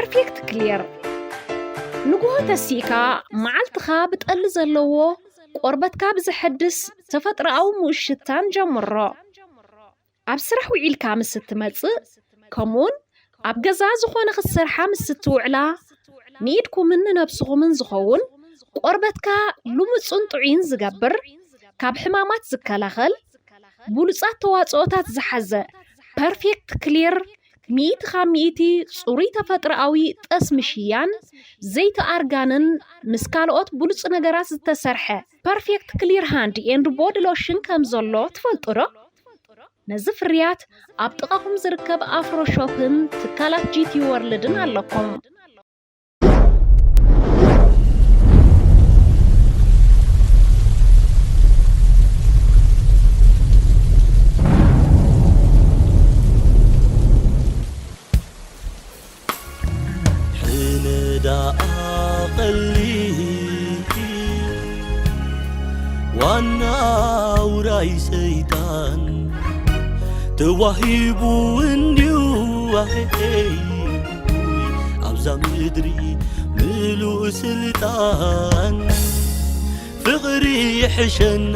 ፐርፌክት ክሊር። ንግሆ ተሲእካ መዓልትኻ ብጠሊ ዘለዎ ቆርበትካ ብዘሐድስ ተፈጥሮኣዊ ምኡሽታን ጀምሮ። ኣብ ስራሕ ውዒልካ ምስ እትመጽእ፣ ከምኡውን ኣብ ገዛ ዝኾነ ክትሰርሓ ምስ እትውዕላ፣ ንኢድኩምን ንነብስኹምን ዝኸውን ቆርበትካ ልሙጽን ጥዑይን ዝገብር፣ ካብ ሕማማት ዝከላኸል፣ ብሉጻት ተዋጽኦታት ዝሓዘ ፐርፌክት ክሊር፣ ሚእቲ ካብ ሚእቲ ጽሩይ ተፈጥሮኣዊ ጠስሚ ሽያን ዘይቲ ኣርጋንን ምስ ካልኦት ብሉጽ ነገራት ዝተሰርሐ ፐርፌክት ክሊር ሃንድ ኤንድ ቦዲ ሎሽን ከም ዘሎ ትፈልጡ ዶ? ነዚ ፍርያት ኣብ ጥቓኹም ዝርከብ ኣፍሮ ሾፕን ትካላት ጂ ቲ ወርልድን ኣለኩም። ሕነ ደኣ ቀሊል ዋና ውራይ ሰይጣን ተዋሂቡ እንድዩ ኣኸይ ኣብዛ ምድሪ ምሉእ ስልጣን ፍቕሪ ይሕሸና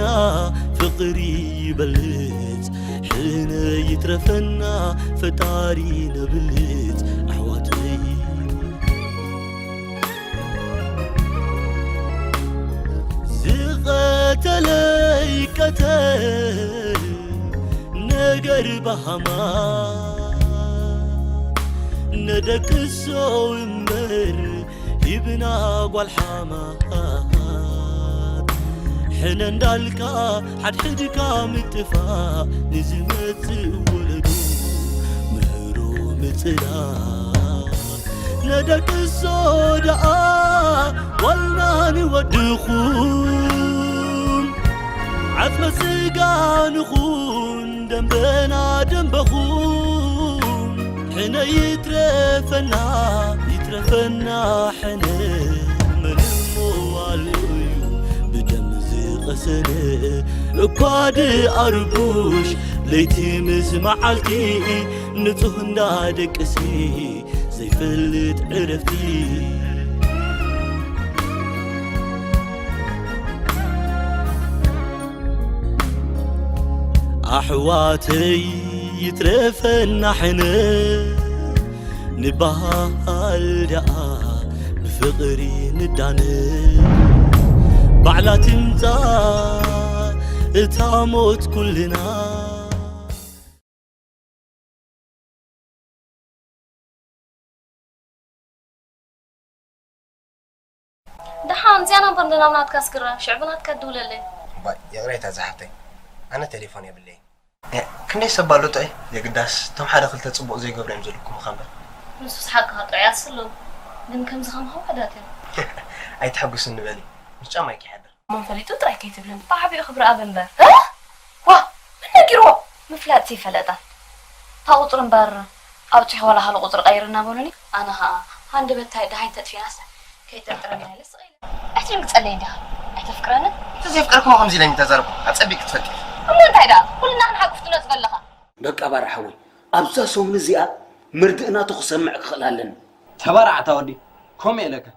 ፍቕሪ ይበልጽ ሕነ ይትረፈና ፈጣሪ ነብልጽ ኣሕዋተይ ዝቐተለይ ቀተል ነገር ባሃማ ነደቅሶ እምበር ሂብና ጓል ሓማት ሕነ እንዳልካ ሓድሕድካ ምጥፋእ ንዝመጽእ ወለዶ ምህሮ ምጽላ ነደቅሶ ደኣ ዋልና ንወድኹም ዓጽመ ስጋ ንኹን ደንበና ደንበኹም ሕነ ይትረፈና ይትረፈና ሕነ መን እሞ ዋሉ እዩ ብደም ዝቐሰነ እኳ ድኣርቡሽ ለይቲ ምስ መዓልቲ ንጹህ እንዳደቅሲ ዘይፈልጥ ዕረፍቲ ኣሕዋተይ ይትረፈና ሕነ ንበሃል ደኣ ብፍቕሪ ንዳነ ባዕላ ትምጻእ እታ ሞት ኩልና ደሓን እዚኣ ናምበር እንዶ ናብ ናትካ ስግረ ሽዕብ ናትካ ትድውለለይ። እባ ይቕሬታ ዝሓፍተይ ኣነ ቴሌፎን የብለይን። ክንደይ ሰብ ኣሎ ጥዑይ የግዳስ እቶም ሓደ ክልተ ጽቡቕ ዘይገብሩ እዮም ዝልኩሙኻ እምበር። ንሱስ ሓቅኻ ጥዑያትስ ኣለዉ ግን ከምዚ ከማኻ ውሑዳት እዮም። ኣይትሐጉስኒ በሊ ምስ ጫማይ ክይሓድር። እሞ ፈሊጡ ጥራይ ከይትብልኒ። ብዓቢኡ ክብረኣብ እምበር። እ? ዋእ መን ነጊርዎ? ምፍላጥ ዘይፈለጣ። እታ ቁጽሪ እምበር ኣውጺኺ ዋላ ካልእ ቁጽሪ ቀይሪ እናበሉኒ ኣነ ኸኣ ሃንደበታይ ደሃይ እንተጥፊኣናስ ከይጥርጥረና ኢለ ስቕ ኢለ። ኣይትድንግጸለይ እንዲኻ? ኣይተፍቅረንን? እንተ ዘየፍቀርክሞ ከምዚ ኢለ ኣይምተዛረብኩን። ኣጸቢቕኪ ትፈልጢ ኢኺ። እሞ እንታይ ደኣ ኩልና ክንሓቁፍ ትነጽጎ ኣለኻ? በቃ ባርዕ ሓወይ ኣብዛ ሰሙን እዚኣ መርድእ ናቱ ክሰምዕ ክኽእል ኣለኒ። ተባራዕ ኣታ ወዲ ከምኡ እየ ኢለካ።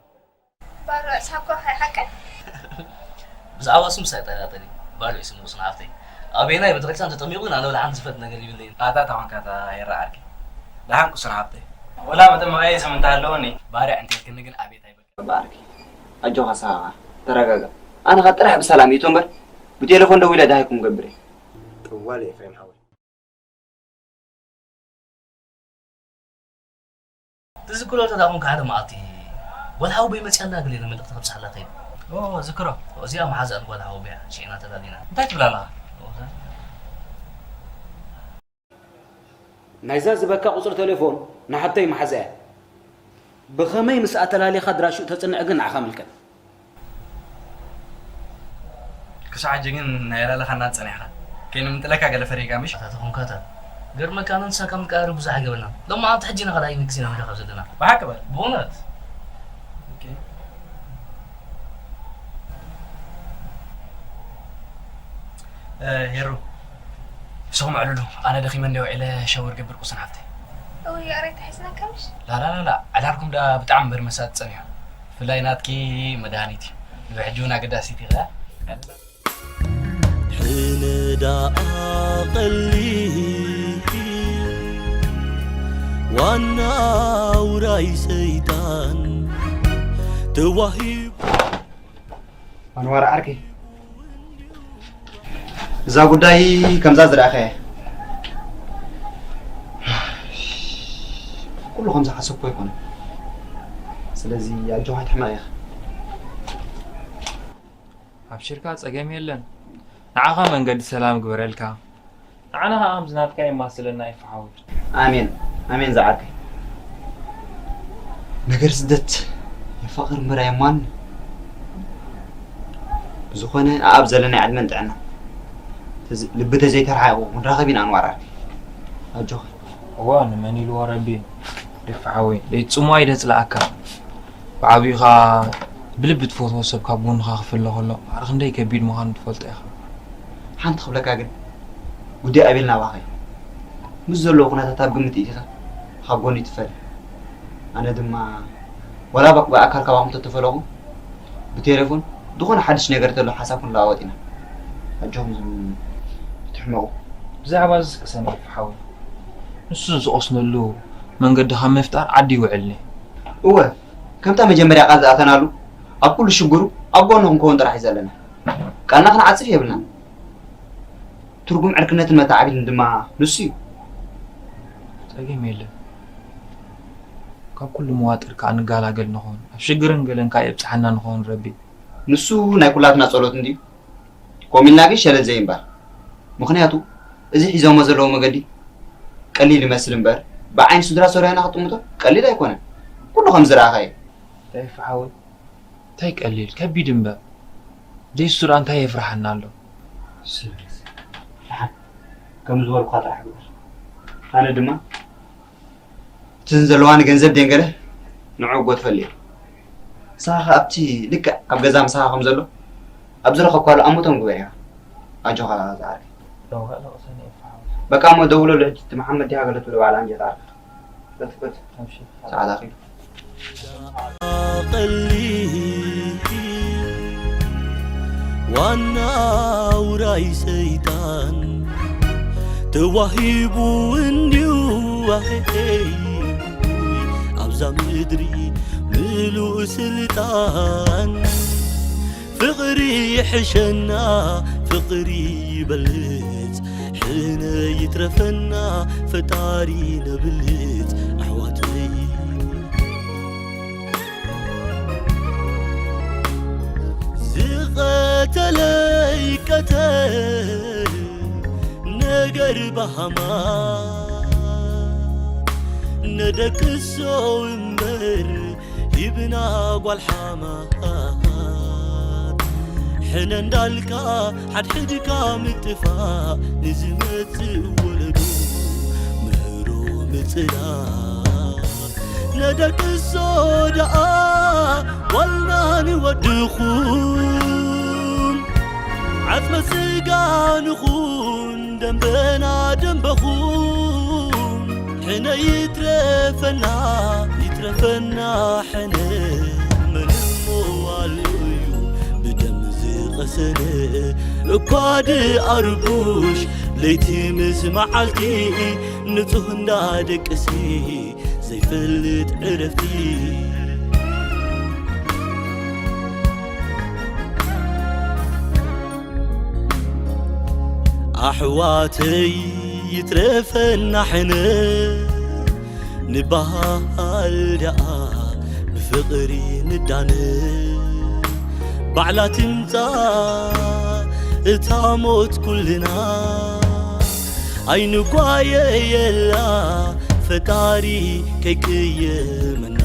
ባርዕ ሳኳ ሓይ ሓቀይ። ብዛዕባ እሱ ምሳይ ኣይጠራጠሪ። ባርዕ እዩ ስሙ ቁስን ሓፍተይ። ኣበየናይ ቤተክርስትያን ተጠሚቑ ግን ኣነ ወላ ሓንቲ ዝፈልጥ ነገር ይብለይን። ኣታ ተኾንካ እታ የረዓርኪ። ደሓን ቁስን ሓፍተይ። ወላ መጠመቐየ ስም እንተሃለወኒ። ባርዕ እንተልክኒ ግን ኣቤት ኣይበል። ባርኪ። ኣጆኻ ሰሃኻ። ተረጋጋእ። ኣነ ኸኣ ጥራሕ ብሰላም ይእቶ እምበር ብቴለፎን ደዊለ ደሃይ ክምገብር እየ። ጠዋሊ ኤፍሬም ሓወይ። ትዝክሮ ተዳኹም ሓደ መዓልቲ ወላ ሓወቦይ መፅያ እንዳግሌ መልእኽቲ ከብፅሓላ ከይዱ። ኦ ዝክሮ። እዚኣ መሓዛን ጓል ሓወቦያ ሽዕና ተላሊና። እንታይ ትብላ ኣለኻ? ናይዛ ዝበካ ቁፅሪ ቴሌፎን ንሓብተይ መሓዛ እያ። ብኸመይ ምስኣ ተላሊኻ ኣድራሽኡ ተፅንዕ ግን ንዓኻ ምልከት። ክሳዕ ሕጂ ግን ናይ ኣላለኻና ዝፀኒሕኻ። ከይንምንጥለካ ገለ ፈሪህካ ምሽ? ኣታ ተኾንካ እታ ገርመካ ኣነ ንስኻ ካብ ንቀራረብ ብዙሕ ኣይገበርናን። ሎማዓንቲ ሕጂ ኢና ካልኣይ ግዜ ኢና ንራኸብ ዘለና። ብሓቂ በል። ብእውነት። ሄሩ ንስኹም ኣዕልሉ ኣነ ደኺመ እንድየ ውዒለ ሸወር ገብር ቁስን ሓፍተይ። እውይ፣ ኣረ ተሒዝናካ ምሽ? ላላላላ፣ ዕላልኩም ደኣ ብጣዕሚ እምበር መሳጢ ጸኒሑ። ብፍላይ ናትኪ መድሃኒት እዩ። ንብሕጂ እውን ኣገዳሲት ኢኻ። ሕነ ደኣ ቀሊል ዋና ውራይ ሰይጣን ተዋሂቡ። ኣንዋር ዓርከይ፣ እዛ ጉዳይ ከምዛ ዝረኣኸያ ኩሉ ከም ዝሓሰብኩ ኣይኮነን። ስለዚ ኣጆኻ ኣይትሕመቕ ኢኻ። ኣብሽርካ፣ ጸገም የለን። ንዓኻ መንገዲ ሰላም ግበረልካ። ንዓና ኸኣ ከምዚ ናትካ የማስለና ይፈሓዊ። ኣሜን፣ ኣሜን ዝዓርከይ። ነገር ስደት የፋቕር እምበር ኣየማን። ብዝኾነ ኣኣብ ዘለና ዕድመን ጥዕና። ተዝ-፣ ልቢ ተዘይተርሓቑ ክንራኸብ ኢና ኣንዋር ዓርከይ። ኣጆኻ። እዋ ንመን ኢልዎ ረቢ። ይፈሓዊ፣ ለይቲ ጽሙዋ ይደጽልኣካ። ብዓቢኡ ኸኣ ብልቢ ትፈትዎ ሰብ ካብ ጎንኻ ክፍለ ከሎ ማዕረ ክንደይ ከቢድ ምዃኑ ትፈልጦ ኢኻ። ሓንቲ ክብለካ ግን፣ ጉዳይ ኣቤል ናባኻ እዩ። ምስ ዘለዎ ኩነታት ኣብ ግምት ኣእቲኻ ካብ ጎኑ ይትፈል። ኣነ ድማ ዋላ ብ-፣ ብኣካል ካባኹም ተተፈለኹ፣ ብቴሌፎን ዝኾነ ሓድሽ ነገር ተሎ ሓሳብ ክንለዋወጥ ኢና። ኣጆኹም ዝም-፣ ትሕመቑ። ብዛዕባ እዚ ቅሰን ይፍሓዊ። ንሱ ዝቐስነሉ መንገዲ ካብ ምፍጣር ዓዲ ይውዕልኒ። እወ፣ ከምታ መጀመርያ ቃል ዝኣተናሉ፣ ኣብ ኩሉ ሽግሩ ኣብ ጎኑ ክንከውን ጥራሕ እዩ ዘለና። ቃልና ክንዓጽፍ የብልናን። ትርጉም ዕርክነትን መተዓቢትን ድማ ንሱ እዩ። ጸገም የለን። ካብ ኩሉ መዋጥር ከኣ ንጋላገል ንኾን። ኣብ ሽግርን ገለን ከኣ የብጽሓና ንኾን ረቢ። ንሱ ናይ ኩላትና ጸሎት እንድዩ። ከምኡ ኢልና ግን ሸለል ዘይምባል። ምኽንያቱ፣ እዚ ሒዞሞ ዘለዉ መገዲ ቀሊል ይመስል እምበር፣ ብዓይኒ ስድራ ሶርያና ክትጥምቶ ቀሊል ኣይኮነን። ኩሉ ከም ዝረኣኻዮ። እንታይ ይፍሓወይ? እንታይ ቀሊል፣ ከቢድ እምበር። ዘይሱ ደኣ እንታይ የፍርሓና ኣሎ? ስምርስ፣ ደሓን ከም ዝበልኩኻ ጥራሕ ግበር። ኣነ ድማ እቲ ዘለዋኒ ገንዘብ ደንገለ ንዕኡ እጎ ትፈልዮ። ንስኻ ኸኣ ኣብቲ ልክዕ ኣብ ገዛ ምሳኻ ከም ዘሎ ኣብ ዝረኸብካሉ ኣሞቶም ግበር ኢኻ። ኣጆኻ ዝዓርከይ። ዶ ኸኣ ለቕሰኒ እየ ፍሓወይ። በቃ እሞ ደውለሉ ሕጂ፣ እቲ መሓመድ ዲኻ ገለ ትብሎ በዓል ኣንጀት ዓርከይ። በትበት። ኣብሽር። ሰዓት ኣኺሉ። ቀሊል ዋና ውራይ ሰይጣን ተዋሂቡ እንድዩ ኣኸይ ኣብዛ ምድሪ ምሉእ ስልጣን። ፍቕሪ ይሕሸና፣ ፍቕሪ ይበልጽ፣ ሕነ ይትረፈና፣ ፈጣሪ ነብልጽ ኣሕዋተይ። ዝቐተለ ይቀተል ነገር ባሃማ፣ ነደቅሶ እምበር ሂብና ጓል ሓማት። ሕነ እንዳልካ ሓድሕድካ ምጥፋእ፣ ንዝመጽእ ወለዶ ምህሮ ምጽላእ። ነደቅሶ ደኣ ጓልና ንወድኹም፣ ዓጽመ ስጋ ንኹን ደምበና ደምበኹም። ሕነ ይትረፈና፣ ይትረፈና ሕነ። መን እሞ ኣሎ እዩ ብደም ዝቐሰነ? እኳ ድኣርቡሽ ለይቲ ምስ መዓልቲ ንጹህ እንዳደቅሲ ዘይፈልጥ ዕረፍቲ። ኣሕዋተይ ይትረፈና ሕነ፣ ንበሃል ደኣ ብፍቕሪ ንዳነ። ባዕላ ትምጻእ እታ ሞት ኩልና ኣይንጓየየላ፣ ፈጣሪ ከይቅየመና።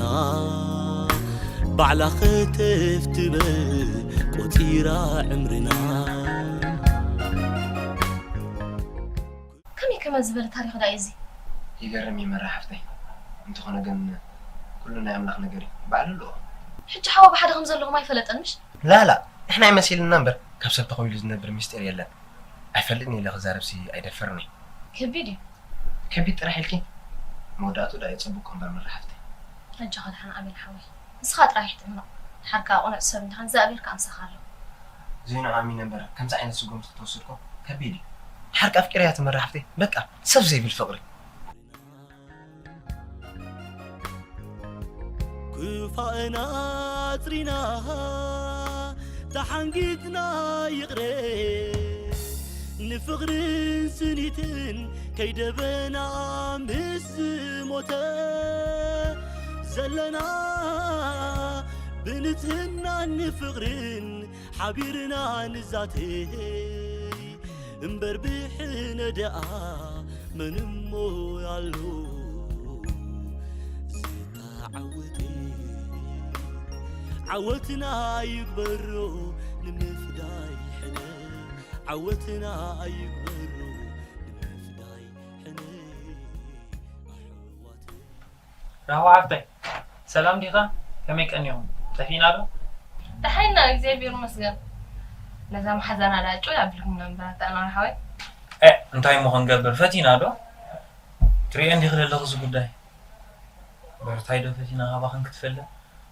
ባዕላ ኸተፍ ትበል ቆጺራ ዕምርና። ከመይ ከመን ዝበለ ታሪኽ ደኣ እዩ እዚ? ይገርም እዩ መራ ሓፍተይ። እንተኾነ ግን ኩሉ ናይ ኣምላኽ ነገር እዩ። ባዕሉ ኣለዎ። ሕጂ ሓዋ ብሓደ ከም ዘለኹም ኣይፈለጠን ምሽ? ላላ፣ ንሕና ኣይመሲልንና እምበር ካብ ሰብ ተኸዊሉ ዝነብር ምስጢር የለን። ኣይፈልጥን ኢለ ክዛረብሲ ኣይደፍርን እየ። ከቢድ እዩ። ከቢድ ጥራሕ ኢልኪ? መወዳእቱ ዳ የጸብቆ እምበር መራሕፍቲ። ኣጆኻ ደሓን ኣቤል ሓወይ፣ ንስኻ ጥራይ ኣይትጥመቕ። ድሓር ከኣ ቁኑዕ ሰብ እንድኻ እግዚኣብሔር ከኣ ምሳኻ ኣሎ። ዘይንዑ ኣሚነ እምበር ከምዚ ዓይነት ስጉምቲ ክትወስድ እኮ ከቢድ እዩ። ድሓር ከኣ ኣፍቂረያ እያ መራሕፍቲ፣ በቃ ሰብ ዘይብል ፍቕሪ። ክፋእና ኣጽሪና ተሓንጊጥና ይቕረ ንፍቕርን ስኒትን ከይደበና ምስ ዝሞተ ዘለና ብንጽህናን ፍቕርን ሓቢርና ንዛተይ እምበር ብሕነ ደኣ መን እሞ ኣሎ ዝተዓወተ ዓወትና ይግበሮ ንምፍዳይ ሕነ ዓወትና ይግበሮ ንምፍዳይ ሕነ ኣሕዋት ራህዋ ሓፍተይ ሰላም ዲኻ? ከመይ ቀኒኹም? ጠፊእና ዶ? ደሓን ኢና እግዚኣብሔር ይመስገን። ነዛ መሓዛና ደኣ ጭው ኣቢልኩምና እምበር ኣታ ኣንዋር ሓወይ። ኤእ እንታይ እሞ ክንገብር ፈቲና ዶ? ትሪእዮ እንዲኺ ዘለኺ እዚ ጉዳይ። እምበር እንታይ ዶ ፈቲና ካባኽን ክትፈልጥ?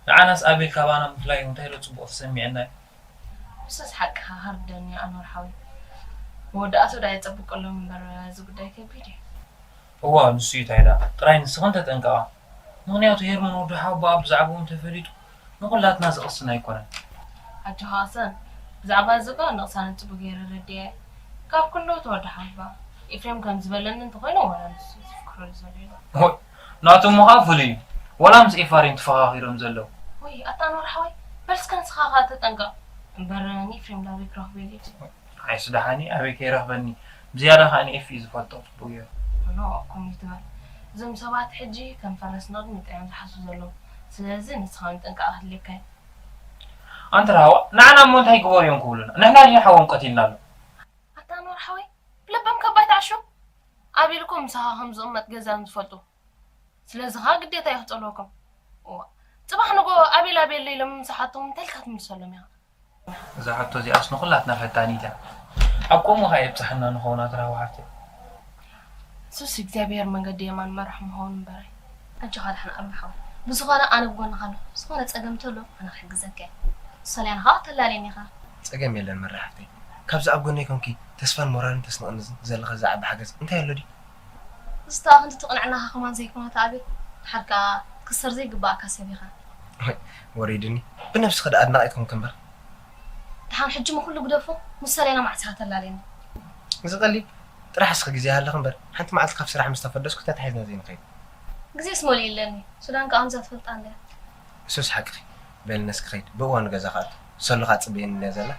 ንዓናስ ኣቤል ካባና ምፍላዩ እንታይ ዶ ጽቡቕ ተሰሚዐና እዩ? ንሱስ ሓቅኻ ክርደኒ እዩ ኣንዋር ሓወይ። መወዳእትኡ ደኣ የጸብቀሎም እምበር እዚ ጉዳይ ከቢድ እዩ። እዋ ንሱ እዩ ታይ ደኣ ጥራይ ንስኽን ተጠንቀቓ ምኽንያቱ ሄርሞን ወዲ ሓወቦኣ ብዛዕብኡ እንተፈሊጡ ንኹላትና ዘቕስን ኣይኮነን። ኣጆኻ ቅሰን ብዛዕባ እዚ እኳ ንቕሳን ጽቡቕ ገይረ ረዲኤያ እየ ካብ ኩሉ እቲ ወዲ ሓወቦኣ ኤፍሬም ከም ዝበለኒ እንተኾይኑ ዋላ ንሱ ዝፍክረሉ ዘሎ ኢሉ። ሆይ ናቱ እሞ ኸኣ ፍሉይ እዩ ዋላ ምስ ኤፋሬም ተፈኻኺሮም ዘለዉ። ወይ ኣታ ኣንዋር ሓወይ በል እስከ ንስኻ ኸኣ ተጠንቀቕ እምበር ንኤፍሬም ናበይ ክረኽቦ ኢለ ድየ። ኣይስ ደሓኒ ኣበይ ከይረኽበኒ ብዝያዳ ከኣ ንኤፊ እዩ ዝፈልጦ ጽቡቅ ገይሩ። ኖ ከምኡ ኣይትበል እዞም ሰባት ሕጂ ከም ፈረስ ንቕድሚት እዮም ዝሓስቡ ዘለዉ ስለዚ ንስኻ እውን ጥንቃቐ ክህልየካ እዩ። ኣንቲ ራህዋ ንዓና እሞ እንታይ ግበሩ እዮም ክብሉና ንሕና ድዩ ሓዎም ቀቲልና ኣሎ። ኣታ ኣንዋር ሓወይ ብልቦም ከባ ኣይትዓሹ ኣቤል እኮ ምሳኻ ከም ዝቕመጥ ገዛ እዮም ዝፈልጡ ስለዚ ከኣ ግዴታ እዩ ክጸልወኩም። እዋ ጽባሕ ንግሆ ኣቤል ኣቤለይ ኢሎም ምስ ሓተዎም እንታይ ኢልካ ትምልሰሎም ኢኻ? እዛ ሕቶ እዚኣስ ንኹላትና ፈታኒት እያ። ኣብ ከምኡ ኸኣ የብጽሓና ንኸውን ኣትራዊ ሓፍተይ። ንሱስ እግዚኣብሄር መንገዲ የማን መራሒ ምኸውን እምበረይ። ኣጆኻ ደሓን ኣቢ ሓወይ። ብዝኾነ ኣነ ብጎንኻ ኣለኹ። ዝኾነ ጸገም እንተሎ ኣነ ክሕግዘካ እየ። ሶልያን ኸኣ ተላልየኒ ኢኻ። ጸገም የለን መራ ሓፍተይ። ካብዚ ኣብ ጎነይ ኮንኪ ተስፋን ሞራልን ተስንቕኒ ዘለኺ ዝዓቢ ሓገዝ እንታይ ኣሎ ድዩ? እዚተኣ ክንዲ እቲ ቅንዕናኻ ከማን ዘይኮነ ኣታ ኣቤል፣ ድሓር ከኣ ክትክሰር ዘይግበኣካ ሰብ ኢኻ። ወሪድኒ፣ ብነብስኺ ደኣ ኣድናቒ ኮንኪ እምበር። ደሓን ሕጂ እሞ ኩሉ ግደፎ፣ ምስ ሰሌና መዓስ ኢኻ ተላልየኒ? እዚ ቀሊል፣ ጥራሕ እስኺ ግዜ ይሃልኺ እምበር፣ ሓንቲ መዓልቲ ካብ ስራሕ ምስ ተፈደስኩ ተታሒዝና ዘይንኸይድ። ግዜስ መሊኡ ኣለኒ፣ ሱዳን ከኣ ከምዛ ትፈልጣ እንድያ። እሱስ ሓቅኺ፣ በሊ ነስኪ ኸይድ፣ ብእዋኑ ገዛ ክኣቱ፣ ሰሉ ከኣ ትጽበየኒ እንድያ ዘላ።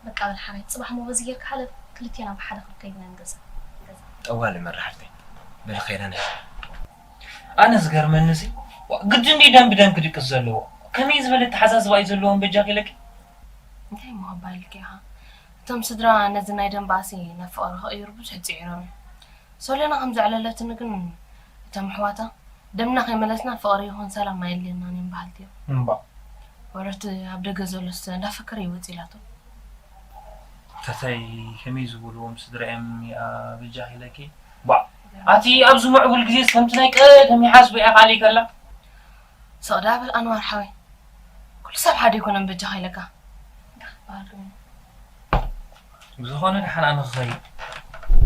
በቃ በል ሓራይ ጽባሕ እሞ በዚ ጌርካ ሓለፍ ክልቴና ብሓደ ክንከይድ ኢና ንገዝእ። ጠዋሊ መራ ሓፍተይ በሊ ከይዳ ነይ። ኣነ ዝገርመኒ እዚ ግድን ድዩ ደም ብደም ክድቅስ ዘለዎ? ከመይ ዝበለ ኣተሓሳስባ እዩ ዘለዎም በጃኺ ኢለኪ? እንታይ እሞ ክበሃለኪ ኢኻ እቶም ስድራ ነዚ ናይ ደም ባእሲ ናብ ፍቕሪ ክቕይሩ ብዙሕ ጽዒሮም እዮም። ሶልያና ከም ዘዕለለትኒ ግን እቶም ኣሕዋታ ደምና ከይመለስና ፍቕሪ ይኹን ሰላም ኣየድልየናን እዮም በሃልቲ እዮም። እምባእ። ወረ እቲ ኣብ ደገ ዘሎስ እንዳፈከረ እዩ ወፂእ ኢላቶ። ተታይ ከመይ ዝበልዎም ስድራ እዮም ይኣ በጃኺ ኢለኪ። ባእ። ኣቲ ኣብዚ ምዕቡል ግዜስ ከምቲ ናይ ቀደም ይሓስቡ እያ ካሊ ከላ። ስቕ ዳ በል ኣንዋር ሓወይ ኩሉ ሰብ ሓደ ኣይኮነን በጃኻ ኢለካ። እንታይ ክትበሃል ኮይኑ። ብዝኾነ ደሓን ኣነ ክኸይድ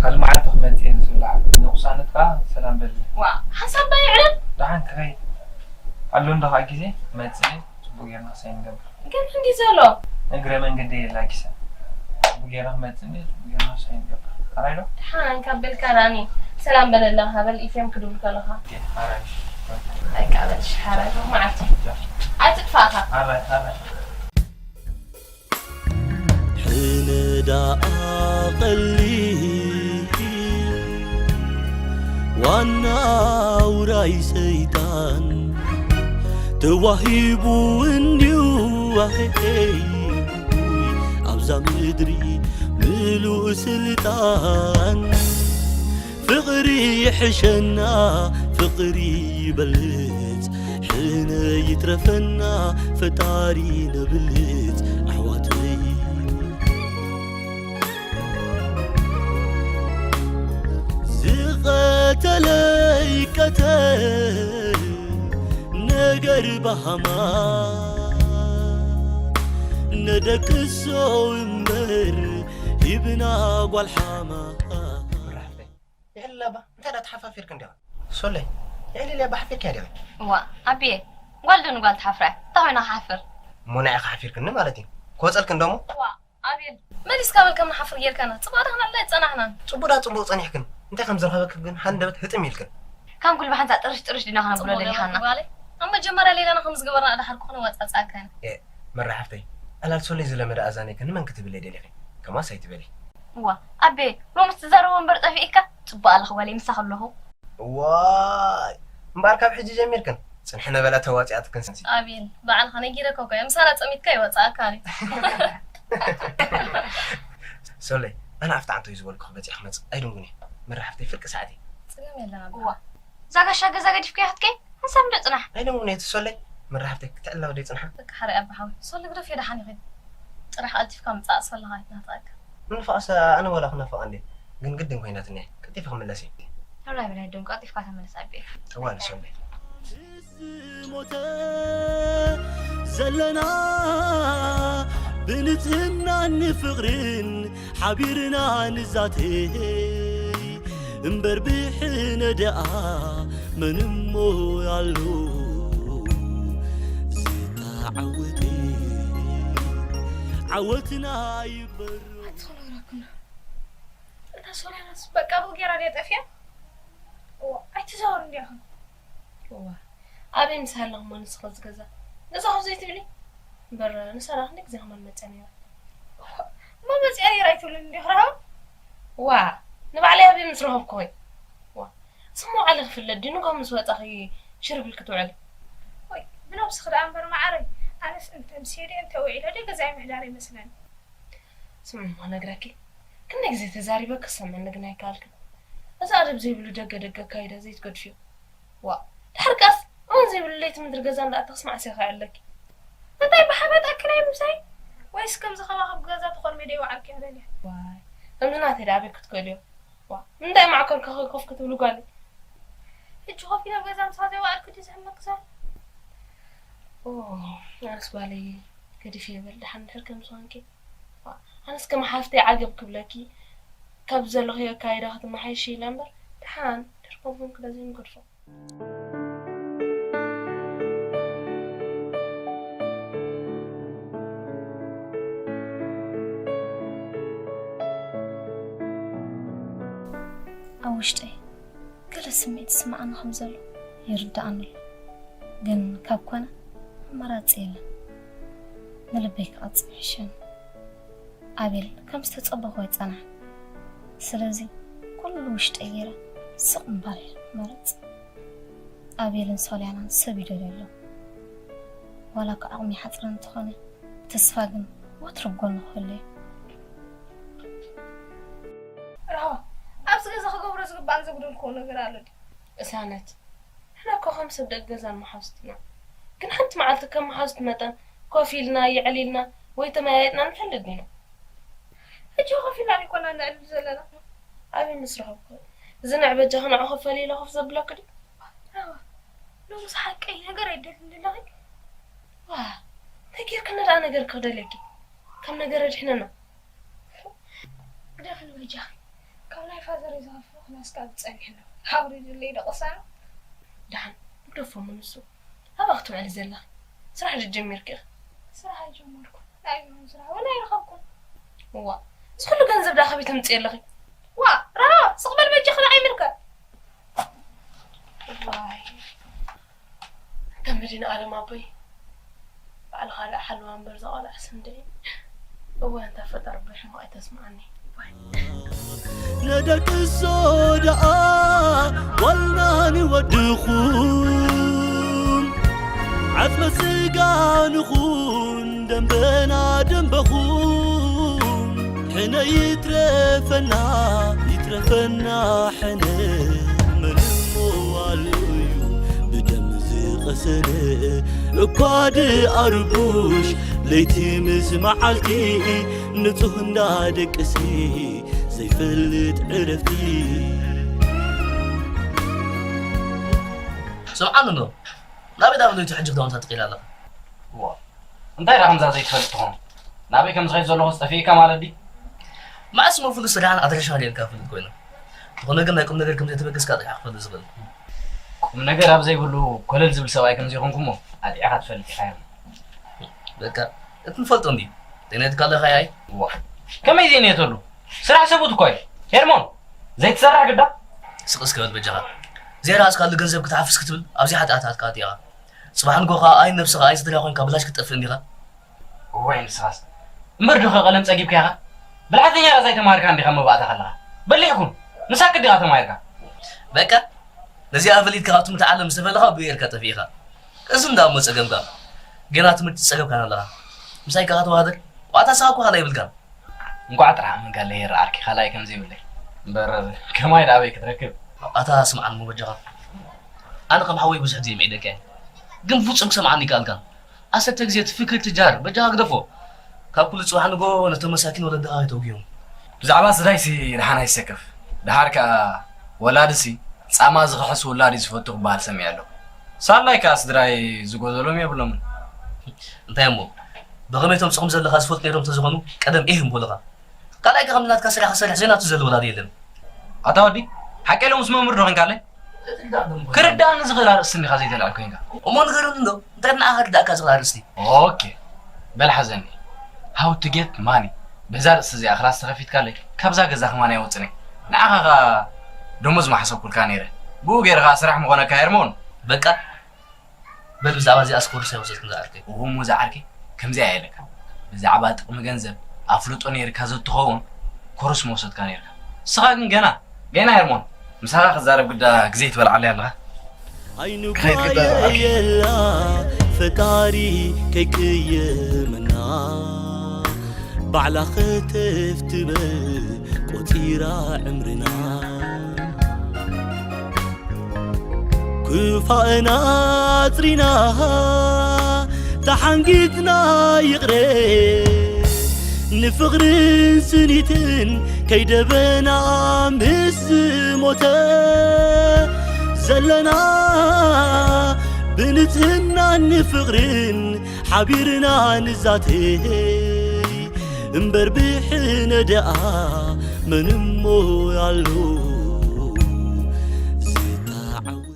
ካልእ መዓልቲ ክመጽእ እየ ንዝብላዕ ንቑሳነት ከኣ ሰላም በልለይ። ዋእ ሓንሳብ ዶ ይዕለል። ደሓን ክኸይድ ኣሎ እንዶ ከኣ ግዜ ክመጽእ እየ ጽቡቕ ጌርና ክሳይ ንገብር። ገለ እንዲ ዘሎ። እግረ መንገደይ የላጊሰ ጽቡቕ ጌርና ክመጽእ እየ ጽቡቕ ጌርና ክሳይ ንገብር። ኣራይ ዶ? ደሓን ካብ በልካ ዳኒ ሰላም በለላ ሃበል ኢፍሬም ክድውል ከለኻ። ኣራይ። በቃ በል ሽሓራይ መዓልቲ ኣይትጥፋእኻ። ኣራይ ኣራይ። ሕነ ደኣ ቀሊል ዋና ውራይ ሰይጣን ተዋሂቡ እንድዩ ኣሄይ ኣብዛ ምድሪ ምሉእ ስልጣን ፍቕሪ ይሕሸና ፍቕሪ ይበልጽ ሕነ ይትረፈና ፈጣሪ ነብልጽ ኣሕዋተይ ዝቐተለ ይቀተል እምበር ባሃማ ነደቅሶ እምበር ሂብና ጓል ሓማ። ይዕልል ኣባ እንታይ ዳ ተሓፋፊርክ እንዲኻ ሶለይ? ይዕልል ኣባ ሓፊርካ ዲኻ? ዋ ኣቢየ ጓል ዶ ንጓል ትሓፍራ እያ? እንታይ ኮይና ክሓፍር? እሞ ንዓይ ክሓፊርክኒ ማለት እዩ። ክወፀልክን ደሞ? ዋ ኣቤል መሊስካ በል ከም ንሓፍር ጌርካና ጽቡቕ ዳ ክንዕላ ኣይጸናሕናን። ጽቡቕ ዳ ጽቡቕ ጸኒሕክን እንታይ ከም ዝረኸበክን ግን ሃንደበት ህጥም ኢልክን። ካብ ጉልባሕ ኣንጻር ጥርሽ ጥርሽ ዲና ክነብሎ ደሊኻና? ጓለይ ኣብ መጀመርያ ሌላና ከም ዝገበርና ድሓር ክኾነ ወጻጻእካን። ኤእ መራ ሓፍተይ ዕላል ሶለይ ዝለመደ ኣዛነይክኒ መን ክትብለይ ደሊኺ? ከማስ ኣይትበሊ። እዋ ኣቤ ሎምስ ትዛረቦ እምበር ጠፊእካ ጽቡቅ ኣለኹ በለይ ምሳኺ ኣለኹ። እዋይ እምበኣር ካብ ሕጂ ጀሚርክን ጽንሒ ነበላ ተዋጺኣትክን ሰንሲ። ኣቤል ባዕልኻ ነጊረካ እኮ እየ ምሳና ጸሚትካ ይወጻእካ ኣለ። ሶለይ ኣነ ኣብቲ ዓንቶ እዩ ዝበልኩ ክመጽእ ክመጽእ ኣይድንጉን እየ። መራሕብተይ ፍርቂ ሰዓት እየ። ጸገም የለን ኣባ። እዋ እዛ ጋሻ ገዛ ገዲፍካያ ክትከይ ሓንሳብ እንዶ ጽናሕ። ኣይድንጉን እየ እቲ ሶለይ መራሕብተይ ክትዕላው ደይ ጽንሓ። በቃ ሓራይ ኣባ ሓወይ ሶለይ ግደፍ የድሓን ይኸይድ። ጥራሕ ቀልጢፍካ ምጻእ ኣስፈለኻ ኣይትናፍቐካ። ምንፋቕስ ኣነ ዋላ ክናፍቕ እንድየ ግን ግድን ኮይናትኒ እየ ቀልጢፈ ክምለስ እየ። ሕራይ በል ኣደም ቀልጢፍካ ተመለስ ኣቤ። እዋ ንሰምዕ። ሞተ ዘለና ብንጽህናን ፍቕርን ሓቢርና ንዛተይ እምበር ብሕነ ደኣ መን እሞ ኣሎ ዝተዓወተ ዓወትና ይበሩ። እታ ሶልያናስ በቃ ብኡ ጌራ ድያ ጠፊኣ? እዋ ኣይትዛወር እንዲያኹም። እዋ ኣበይ ምስ ሃለኹ እሞ ንስኺ እዚ ገዛ ገዛኹ ዘይትብሊ? እምበር ንሳ ደኣ ክንደይ ግዜ ከማን መጺኣ ነይራ። እሞ መጺኣ ነይራ ኣይትብልን እንዲኺ ራህዋ? እዋ ንባዕለይ ኣበይ ምስ ረኸብኩኺ? እዋ ስሙ ዓሊ ክፍለጥ ድዩ ንግሆ ምስ ወጻኺ ሽርብ ኢልኪ ትውዕሊ? ወይ ብነብስኺ ደኣ እምበር መዓረይ ኣነስ እንተ ኣምስየ ድየ እንተ ውዒለ ድየ ገዛይ ምሕዳር ይመስለኒ። ስምዒ እሞ ክነግረኪ ክንደይ ግዜ ተዛሪበ ክሰምዐኒ ግን ኣይከኣልክን። እዚ ኣደብ ዘይብሉ ደገ ደገ ኣካይዳ ዘይትገድፍዮ። ዋእ ድሕሪ ቀስ እውን ዘይብሉ ለይቲ ምድሪ ገዛ እንዳኣተኽስ መዓስ ኢኺ ክዕለኪ። እንታይ ብሓበጣ ክናይ ምሳይ ወይስ ከምዚ ከማኺ ኣብ ገዛ ተኾርሜ ደይወዓልክዮ ደልየ። ዋይ ከምዚ ናተይ ደኣ ኣበይ ክትክእልዮ። ዋእ ንምንታይ ማዕኮር ከኺ ኮፍ ክትብሊ ጓለይ። ሕጂ ኮፍ ኢለ ኣብ ገዛ ምሳኺ ዘይወዓልኩ ድዩ ዝሕመኪ ዘሎ። ኦ ኣነስ ጓለይ ገዲፈ ይበል ደሓን እንድሕር ከምዚ ኮንኪ። ኣነስ ከም ሓፍተይ ዓገብ ክብለኪ ካብ ዘለኽዮ ኣካይዳ ክትመሓየሺ ኢለ እምበር ደሓን ድሕር ከምኡ ክበዝሕ ንገድፎ። ኣብ ውሽጠይ ገለ ስምዒት ይስምዓኒ ከም ዘሎ ይርድኣኒ ኣሎ፣ ግን ካብ ኮነ ኣማራጺ የለን። ንልበይ ክቐጽዕ ይሕሸኒ። ኣቤል ከም ዝተጸበኹ ኣይጸንሐን። ስለዚ ኩሉ ውሽጠይ ገይረ ስቕ ምባል እየ ዝመርጽ። ኣቤልን ሶልያናን ሰብ ይደልዩ ኣለዉ። ዋላ እኳ ዓቕሚ ይሓጽረኒ እንተኾነ፣ ተስፋ ግን ወትሩ ኣብ ጎኒ ክህሉ እዩ። ራህዋ፣ ኣብዚ ገዛ ክገብሮ ዝግባእን ዘጉደልክዎ ነገር ኣሎ ድዩ? ቅሳነት፣ ንሕና እኮ ከም ሰብ ደቂ ገዛን መሓዙትን ኢና። ግን ሓንቲ መዓልቲ ከም መሓዙት መጠን ኮፍ ኢልና፣ የዕሊልና ወይ ተመያይጥና ንፈልጥ ዲና? ሕጂ ኮፍ ኢልና ኣይኮናን ነዕልል ዘለና። ኣበይ ምስ ረኸብክዎ? እዚ ንዕ በጃኺ ንዑ ክፈሊ ኢለ ኮፍ ዘብለኪ ድዩ? ራህዋ፣ ሎምስ ሓቀይ ነገር ኣይደልን ኣለኺ? ዋእ፣ እንታይ ጌርክኒ ደኣ ነገር ክኽደልየኪ? ካብ ነገር ኣድሕነና። ግደፍኒ በጃኺ፣ ካብ ናይ ፋዘረይ ዝኸፍኦ ክላስ ካብ ዝጸንሕ ኣለኹ። ኣውሪድለይ ዶ ቅሳነት። ደሓን ንግደፎ እሞ ንሱ ኣበይ ክትውዕሊ ዘለኺ? ስራሕ ዶ ጀሚርኪ ኢኺ? ስራሕ ኣይጀመርኩን። ናይ ቢሮን ስራሕ እውን ኣይረኸብኩን። እዋእ፣ እዚ ኹሉ ገንዘብ ደኣ ካበይ ተምጽኢ ኣለኺ? ዋእ፣ ራህዋ ስቕ በል በጃኺ ንዓይ ምልከ። ዋይ። ከም መድህን ኣለም ኣቦይ ባዕልኻ ደኣ ሓልዋ እምበር እዛ ቆልዓ ስንደይ። እዋይ ኣንታ ፈጣሪ ኣቦይ ሕማቕ ኣይተስምዓኒ። እዋይ። ነደቅሶ ደኣ ዋልና ንወድኹም ዓጽመ ስጋ ንኹን ደንበና ደንበኹም ሕነ ይትረፈና ይትረፈና ሕነ መን እሞ ኣሎ እዩ ብደም ዝቐሰነ እኳ ድኣርቡሽ ለይቲ ምስ መዓልቲ ንጹህ እንዳደቅሲ ዘይፈልጥ ዕረፍቲ ሰብዓሉ ዶ ናበይ ዳኣ ብለይቲ ሕጂ ክዳውንታ ትቕይር ኣለኻ? ዋ፣ እንታይ ደኣ ከምዛ ዘይትፈልጥ ትኾን? ናበይ ከም ዝኸይድ ዘለኹ ዝጠፍእካ ማለት ድዩ? መዓስ እሞ ፍሉይ ስራሕን ኣድራሻን ርኤልካ ክፈልጥ ኮይነ? ዝኾነ ግን ናይ ቁም ነገር ከም ዘይተበገስካ ጥራሕ ክፈልጥ ዝኽእል። ቁም ነገር ኣብ ዘይብሉ ኮለል ዝብል ሰብኣይ ከም ዘይኮንኩ እሞ ኣጥዒኻ ትፈልጥ ኢኻ። በቃ፣ እቲ ንፈልጦ እንዲ። ዘይነትካ ኣለኻ ያይ? ዋ፣ ከመይ ዘይነየተሉ? ስራሕ ሰብኡት እኮ እዩ። ሄርሞን፣ ዘይትሰርሕ ግዳ? ስቕ እስከ በል በጃኻ። ዘይረኣስካሉ ገንዘብ ክትሓፍስ ክትብል ኣብዚ ሓጢኣት ኣትካ ኣቲኻ። ጽባሕ ንጎኻ ኣይ ነብስኻ ኣይ ስድራ ኮንካ ብላሽ ክትጠፍእ እንዲኻ። እዋይ ንስኻስ። እምበር ዶ ቀለም ጸጊብካ ኢኻ? ብልሓተኛ ራእሲ ኣይተማሃርካን ዲኻ መባእታ ከለኻ? በሊሕ ኩን። ንሳክ ዲኻ ተማሂርካ? በቃ፣ ነዚኣ ፈሊጥካ ካብ ትምህርቲ ዓለም ዝተፈለኻ ብኡ ጌርካ ጠፊእኻ። እዚ እንዳ እሞ ጸገምካ። ገና ትምህርቲ ጸገብካን ኣለኻ። ምሳይ ከኣ ተዋህደር። ዋታ ንስኻ እኮ ካልኣይ የብልካን። እንቋዕ ጥራሕ ኣመንጋለይ ይረኣርኪ ካልኣይ ከም ዘይብለይ። እምበር ከማይ ደኣ ኣበይ ክትረክብ? ኣታ ስምዓኒ እሞ በጃኻ። ኣነ ከም ሓወይ ብዙሕ ግዜ ምዒደካ እየ። ግን ብፍጹም ክሰምዓኒ ይከኣልካን። ዓሰርተ ግዜ እቲ ፍክር ትጃር በጃኻ ግደፎ። ካብ ኩሉ ጽባሕ ንጎ ነቶም መሳኪን ወለድኻ ኣይተውግዮም። ብዛዕባ ስድራይሲ ደሓን ኣይሰከፍ። ደሓር ከኣ ወላድሲ ጻማ ዝኽሕስ ውላድ እዩ ዝፈቱ ክበሃል ሰሚዐ ኣለኹ። ሳላይ ከኣ ስድራይ ዝጎደሎም የብሎምን። እንታይ እሞ፣ ብኸመይ እቶም ጽኹም ዘለኻ ዝፈልጡ ነይሮም እንተዝኾኑ ቀደም ኢህ ምበሉኻ። ካልኣይ ከ ከም ናትካ ስራሕ ክሰርሕ ዘይናቱ ዘሎ ወላዲ የለን። ኣታ ወዲ፣ ሓቀይ ሎምስ መምህር ዶ ኾንካለይ? ክርዳእኒ ዝኽእል ኣርእስቲ እንዲኻ ዘይተልዕል ኮይንካ። እሞ ንገረኒ እንዶ፣ እንታይ ንዓኻ ክርዳእካ ዝኽእል ኣርእስቲ? ኦኬ፣ በል ሓዘኒ። How to get money። በዛ ኣርእስቲ እዚኣ ክላስ ተኸፊትካለይ፣ ካብዛ ገዛ ከማን ኣይወጽን እየ። ንዓኻ ኸኣ ደሞዝ ምሓሰብኩልካ ነይረ። ብኡ ገይረ ኸኣ ስራሕ ምኾነካ ሄርሞን። በቃ፣ በል ብዛዕባ እዚኣስ ኮርስ ኣይወሰድክን ዝዓርከይ? እሞ ዝዓርከይ፣ ከምዚኣ እየ ኢለካ። ብዛዕባ ጥቕሚ ገንዘብ ኣፍልጦ ነይርካ ዘትኸውን ኮርስ ምወሰድካ ነይርካ። ንስኻ ግን ገና፣ ገና ሄርሞን። ምሳኻ ክዛረብ ግዳ ግዜ ትበልዓለይ ኣለኻ። ክኸይድ ግዳ ዝዓርከይ። የላ ፈጣሪ ከይቅየመና፣ ባዕላ ከተፍ ትበል ቆጺራ ዕምርና። ክፋእና ኣጽሪና ተሓንጊጥና ይቕረ፣ ንፍቕርን ስኒትን ከይደበና ምስ ዝሞተ፣ ዘለና ብንጽህናን ንፍቕርን ሓቢርና ንዛተይ፣ እምበር ብሕነ ደኣ መን እሞ ኣሎ ዝተዓወተ?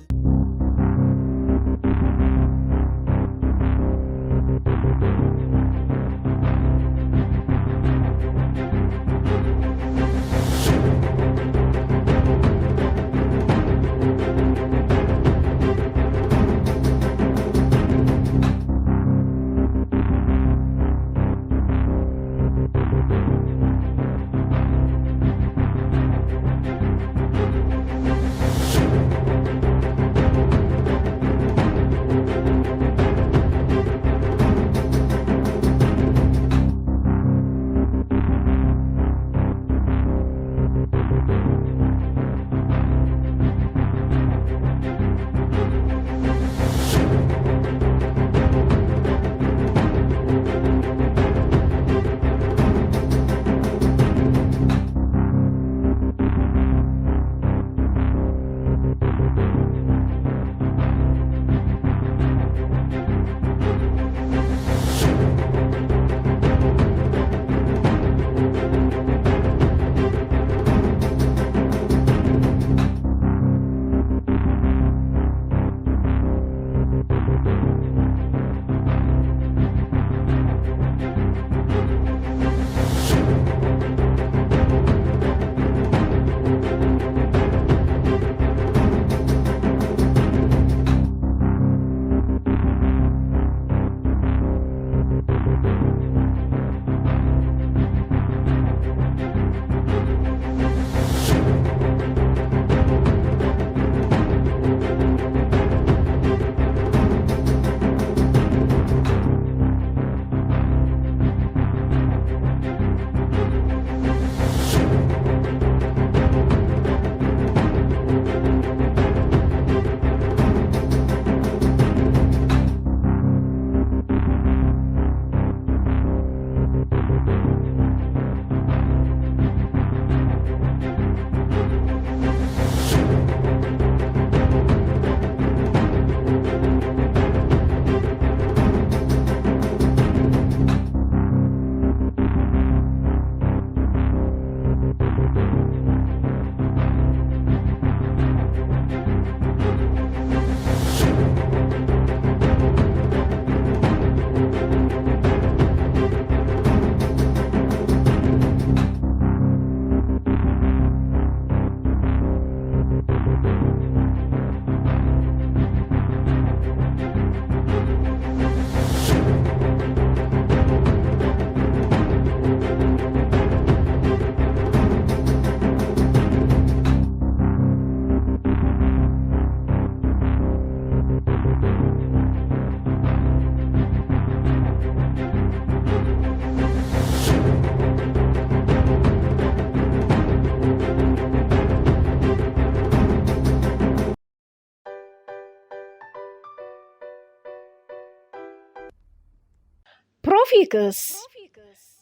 ፕሮፊክስ።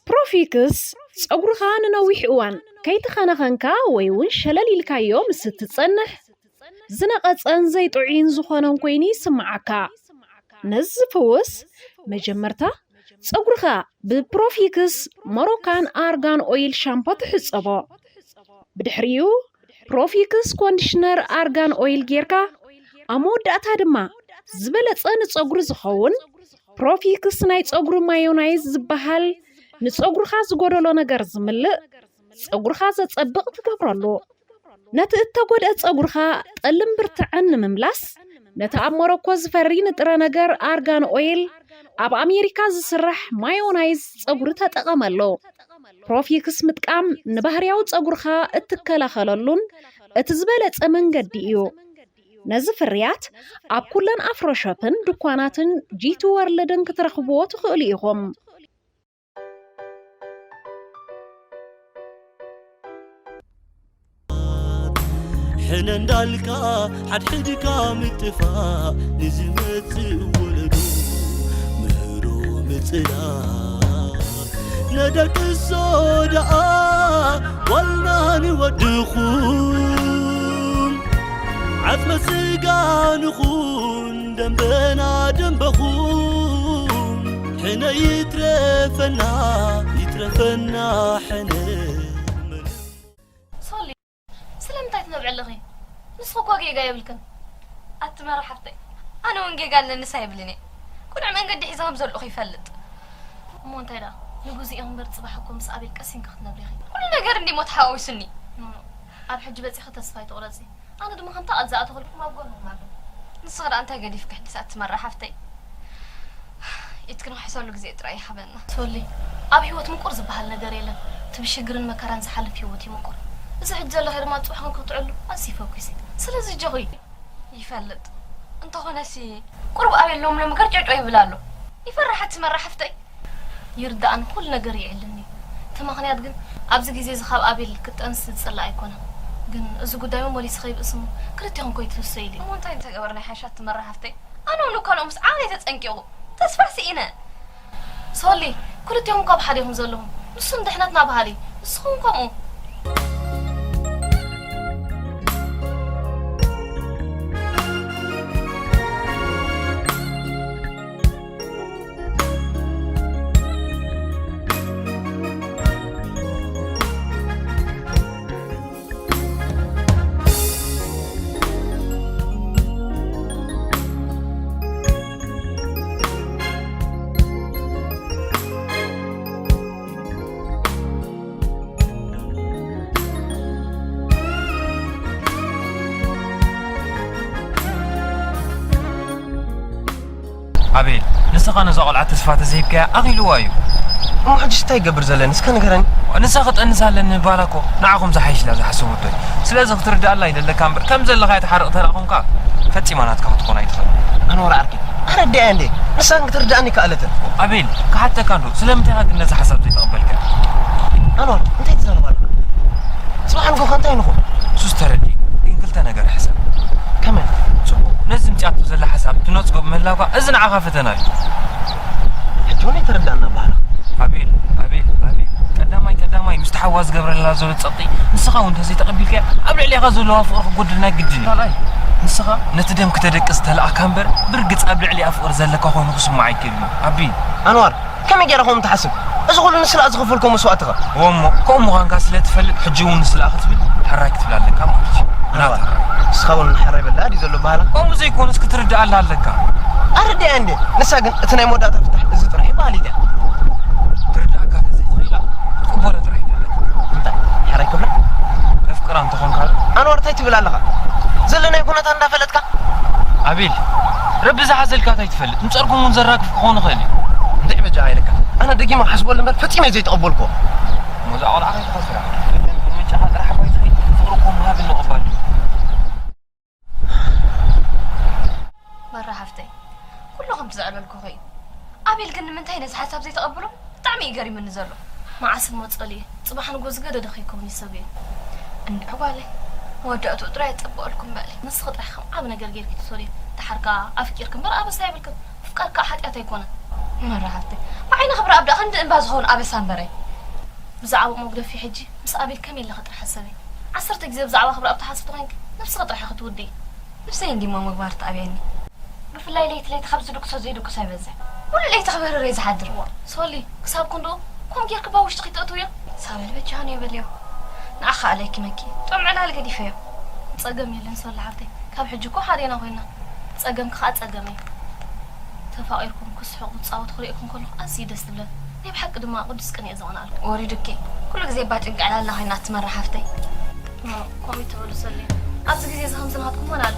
ፕሮፊክስ ጸጉርኻ ንነዊሕ እዋን ከይተኸናኸንካ ወይ እውን ሸለል ኢልካዮ ምስ እትጸንሕ ዝነቐጸን ዘይጥዑይን ዝኾነን ኮይኑ ይስምዓካ። ነዚ ዝፍውስ መጀመርታ ጸጉርኻ ብፕሮፊክስ ሞሮካን ኣርጋን ኦይል ሻምፖ ትሕጸቦ። ብድሕሪኡ ፕሮፊክስ ኮንዲሽነር ኣርጋን ኦይል ጌርካ ኣብ መወዳእታ ድማ ዝበለጸ ንጸጉሪ ዝኸውን ፕሮፊክስ ናይ ጸጉሪ ማዮናይዝ ዝበሃል ንጸጉርኻ ዝጎደሎ ነገር ዝምልእ ጸጉርኻ ዘጸብቕ ትገብረሉ። ነቲ እተጎድአ ጸጉርኻ ጠልን ብርትዐን ንምምላስ ነቲ ኣብ ሞሮኮ ዝፈሪ ንጥረ ነገር ኣርጋን ኦይል ኣብ ኣሜሪካ ዝስራሕ ማዮናይዝ ጸጉሪ ተጠቐመሉ። ፕሮፊክስ ምጥቃም ንባህርያዊ ጸጉርኻ እትከላኸለሉን እቲ ዝበለጸ መንገዲ እዩ። ነዚ ፍርያት ኣብ ኩለን ኣፍሮ ሾፕን ድኳናትን ጂቲ ወርልድን ክትረኽብዎ ትኽእሉ ኢኹም። ሕነ እንዳልካ ሓድሕድካ ምጥፋእ ንዝመጽእ ወለዶ ምህሮ ምጽላእ ነደቅሶ ደኣ ጓልና ንወድኹም ዓጽመ ስጋ ንኹን ደንበና ደንበኹም ሕነ ይትረፈና ይትረፈና ሕነ ሶሊ ስለምንታይ ትነብዒ ኣለኺ? ንስኺ እኮ ጌጋ የብልክን። ኣቲ ማራ ሓፍተይ፣ ኣነ እውን ጌጋ ኣለንስ ኣይብልን እየ። ቅኑዕ መንገዲ ሒዘ ከም ዘለኹ ይፈልጥ። እሞ እንታይ ደኣ ንግዜኡ እምበር ጽባሕ እኮ ምስ ኣቤል ቀሲንኪ ክትነብሪ ኢኺ። ኩሉ ነገር እንዲሞ ተሓዋዊሱኒ። ኖኖ፣ ኣብ ሕጂ በጺኺ ተስፋ ኣይትቑረጺ። ኣነ ድማ ከምታ ቃል ዝኣተኹልኩም ኣብ ጎንኹም ኣለኹ። ንስኺ ደኣ እንታይ ገዲፍኪ ሕጂስ ኣቲ ማራ ሓፍተይ? ኢድ ክንውሕሰሉ ግዜ ጥራይ ይሃበና። ሶሊ፣ ኣብ ህይወት ምቁር ዝበሃል ነገር የለን። እቲ ብሽግርን መከራን ዝሓልፍ ህይወት እዩ ምቁር። እዚ ሕጂ ዘለኺ ድማ ጽባሕ ክንክትዕሉ ኣዝዩ ፈኲስ እዩ። ስለዚ ጀኹይ። ይፈልጥ። እንተኾነሲ ቁሩብ ኣቤል ሎም ሎም ገርጨጮ ይብል ኣሎ። ይፈርሕ ኣቲ መራ ሓፍተይ። ይርድኣኒ ኩሉ ነገር ይዕልኒ። እቲ ምኽንያት ግን ኣብዚ ግዜ እዚ ካብ ኣቤል ክትጠንሲ ዝጽላእ ኣይኮነን። ግን እዚ ጉዳይ መመሊሱ ከይብእስ እሞ ክልቴኹም ከይትህሰይሉ እዩ። እሞ እንታይ እንተገበርና ይሓይሽ ኣቲ መራ ሓፍተይ? ኣነ እውን እኳ ሎምስ ዓቕለይ ተጸንቂቑ ተስፋ ስኢነ። ሶሊ፣ ክልቲኦም እኳ ብሓደ ኢኹም ዘለኹም። ንሱ ንድሕነትና በሃሊ፣ ንስኹም ከምኡ። ኣቤል፣ ንስኻ ነዛ ቆልዓ ተስፋ ተዘይብካያ ኣኺልዋ እዩ። እሞ ሕጂስ እንታይ ይገብር ዘለኒ እስከ ንገረኒ። ንሳ ክጠንስ ኣለኒ ምባላ እኮ ንዓኹም ዝሓይሽ ኢላ ዝሓሰበቶ እዩ። ስለዚ ክትርድኣላ ይደለካ እምበር ከም ዘለኻ እያ ትሓርቕ ተደኣ ኾንካ ፈጺማ ናትካ ክትኮን ኣይትኽእልን። ኣንዋር ዓርከይ ኣረድኣያ እንዴ ንሳ ግን ክትርድኣኒ ኣይከኣለትን። ኣቤል ክሓተካ እንዶ ስለምንታይ ኢኻ ግን ነዚ ሓሳብ ዘይተቐበልካያ? ኣንዋር እንታይ ትዛረብ ኣለኻ? ጽባሕ ንግሆ እንታይ ንኹን? ሱስ ተረዲእ ግን ክልተ ነገር ሕሰብ። ከመይ? ጽቡቕ ነዚ ምጽኣቶ ዘላ ሓሳብ ትነጽጎ ብምህላውካ እዚ ንዓኻ ፈተና እዩ። ሕጂ እውን ኣይተረዳእና ባህላ። ኣቤል ኣቤል ኣቤል ቀዳማይ ቀዳማይ ምስቲ ሓዋ ዝገብረላ ዘሎ ጸቕጢ ንስኻ እውን እንተዘይተቐቢልካዮ ኣብ ልዕሌኻ ዘለዋ ፍቕሪ ክጎድል ናይ ግድን እዩ። ካልኣይ ንስኻ ነቲ ደም ክተደቅስ ዝተላእኽካ እምበር ብርግጽ ኣብ ልዕሊኣ ፍቕሪ ዘለካ ኮይኑ ክስምዓ ኣይክእልን እዩ። ኣቢ ኣንዋር ከመይ ገይረ ከምኡ ትሓስብ? እዚ ኩሉ ንስለኣ ዝኸፈልኮ መስዋእቲ ኸ? እወ እሞ ከምኡ ምዃንካ ስለ ትፈልጥ ሕጂ እውን ንስለኣ ክትብል ሕራይ ክትብል ኣለካ ማለት እዩ። ናታ። ንስኻ እውን ሕራይ በል ደኣ ድዩ ዘሎ ኣበሃህላ? ከምኡ ዘይኮነስ ክትርድኣላ ኣለካ። ኣረዲኣያ እንድየ። ንሳ ግን እቲ ናይ መወዳእታ ፍታሕ እዚ ጥራሕ እዩ በሃሊት እያ። ክትርድኣካ ተዘይትኽእላ ክትቅበሎ ጥራሕ እዩ ዘለካ። እንታይ? ሕራይ ክብላ? ከፍቅራ እንተኾንካ ዶ? ኣንዋር እንታይ ትብል ኣለኻ? ዘለናዮ ኩነታት እንዳፈለጥካ? ኣቤል፣ ረቢ ዝሓዘልካ እንታይ ትፈልጥ? ምጸርኩም እውን ዘራግፍ ክኾን ይኽእል እዩ። እንታይ በጃኻ ኢለካ? ኣነ ደጊመ ክሓስበሉ እምበር ፈጺመ እየ ዘይተቐበልኩዎ። እሞ እዛ ቆልዓ ከይትኸስራ። ምንጫኻ ጥራሕ እኳ ይትኽእል፣ ፍቕሪ እኮ ምሃብን ምቕባልን እዩ። መራ ሓፍተይ፣ ኩሉ ከምቲ ዘዕለልኩኺ እዩ። ኣቤል ግን ንምንታይ ነዚ ሓሳብ ዘይተቐብሎ? ብጣዕሚ እዩ ገሪሙኒ ዘሎ። መዓስ እሞ ጸልየ፣ ጽባሕ ንግሆ ዝገደደ ከይከውን ይሰግእ እየ። እንድዒ ጓለይ፣ መወዳእትኡ ጥራይ የጸብቐልኩም በሊ። ንስኺ ጥራሕ ከም ዓቢ ነገር ጌርኪ ትሰልዮ። ደሓር ከኣ ኣፍቂርኪ እምበር ኣበሳ የብልክን። ምፍቃር ከኣ ሓጢኣት ኣይኮነን። መራ ሓፍተይ፣ ዓይኒ ክብሪ ኣብ ደኣ ክንዲ እምባ ዝኸውን ኣበሳ እምበረይ። ብዛዕባ መጉደፊ ሕጂ ምስ ኣቤል ከመይ ኢልኺ ጥራሕ ሕሰቢ። ዓሰርተ ግዜ ብዛዕባ ክብሪ ኣብ ትሓስቢ ተኾይንኪ፣ ነብስኺ ጥራሕ ክትውድኢ። ነብሰይ እንዲሞ ምግባር ትኣብየኒ። ብፍላይ ለይቲ ለይቲ ካብ ዝድቅሶ ዘይድቅሶ ይበዝሕ። ሙሉእ ለይቲ ክበርር እየ ዝሓድር። ሶሊ፣ ክሳብ ክንድኡ ከምኡ ጌርኪ ባ ውሽጥኺ ተእትውዮ? ሳበል በጃ ሆን የበልዮ። ንዓኻ ኣለኪመኪ። ጥዑም ዕላል ገዲፈዮ። ጸገም የለን ሶሊ ሓብተይ። ካብ ሕጂ እኮ ሓዴና ኮይና። ጸገምኪ ከኣ ጸገመይ። ተፋቒርኩም ክስሕቑ ክጻወቱ ክርእየኩም ከለኹ ኣዝዩ ደስ ዝብለኒ። ናይ ብሓቂ ድማ ቅዱስ ቅንኢ እየ ዘቐንኣልኩም። ወሪዱኪ። ኩሉ ግዜ እባ ጭንቂ ዕላልና ኮይና ትመርሕ ሓፍተይ። እሞ ከምኡ ይትበሉ ሶሊ። ኣብዚ ግዜ እዚ ከምዚ ናትኩም መን ኣሎ?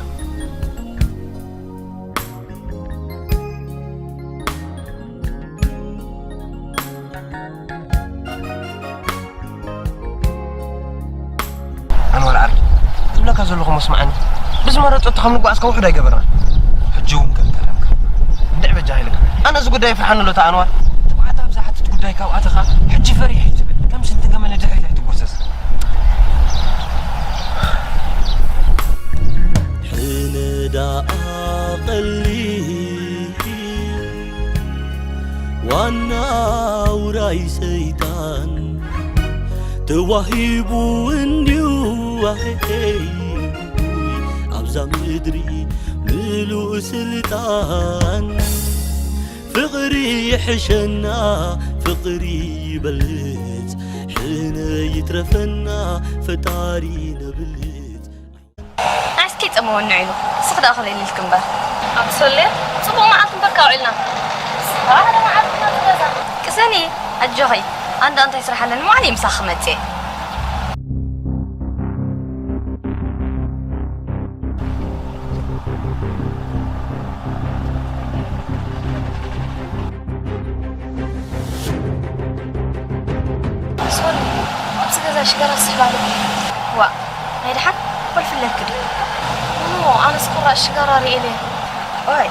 ኣንዋር ዓርኪ፣ ዝብለካ ዘለኹ መስማዓኒ። ብዝመረጸቶ ከም ንጓዓዝ ከውሕድ ኣይገበርና። ሕጂ እውን ከም ቀደምካ። እንድዒ በጃኻ ኢለካ። ኣነ እዚ ጉዳይ ይፍርሓኒ ኣሎ፣ እታ ኣንዋር። ትብዓት ኣብ ዝሓትት ጉዳይ ካብ ኣተኻ፣ ሕጂ ፈሪሕ እዩ ትብል። ከም ሽንቲ ገመል ንድሕሪት ኣይትጎሰስ። ሕነ ደኣ ቀሊል ዋና ውራይ ሰይጣን ተዋሂቡ እንድዩ ዋሄይ ኣብዛ ምድሪ ምሉእ ስልጣን ፍቕሪ ይሕሸና ፍቕሪ ይበልጽ ሕነ ይትረፈና ፈጣሪ ነብልጽ። እስኪ ጽምወኒ ዒሉ፣ እስኺ ደኣ ክልእልልኪ እምበር። ኣቲ ሶልየ፣ ጽቡቕ መዓልቲ እምበር ካብ ውዒልና። ስራሕ ሓደ መዓልቲ ናብቲ ገዛ። ቅሰኒ፣ ኣጆኺ፣ ኣንዳ እንታይ ስራሕ ኣለኒ፣ መዓል እየ ምሳኺ ክመጽእ። ሶሪ፣ ኣብዚ ገዛ ሽጋራ ዝስሕብ ኣሎ። ዋእ፣ ናይ ደሓን ኮልፍለኪ ድዩ? እሞ፣ ኣነስ ቁራጽ ሽጋራ ርእየ እየ። ኦይ፣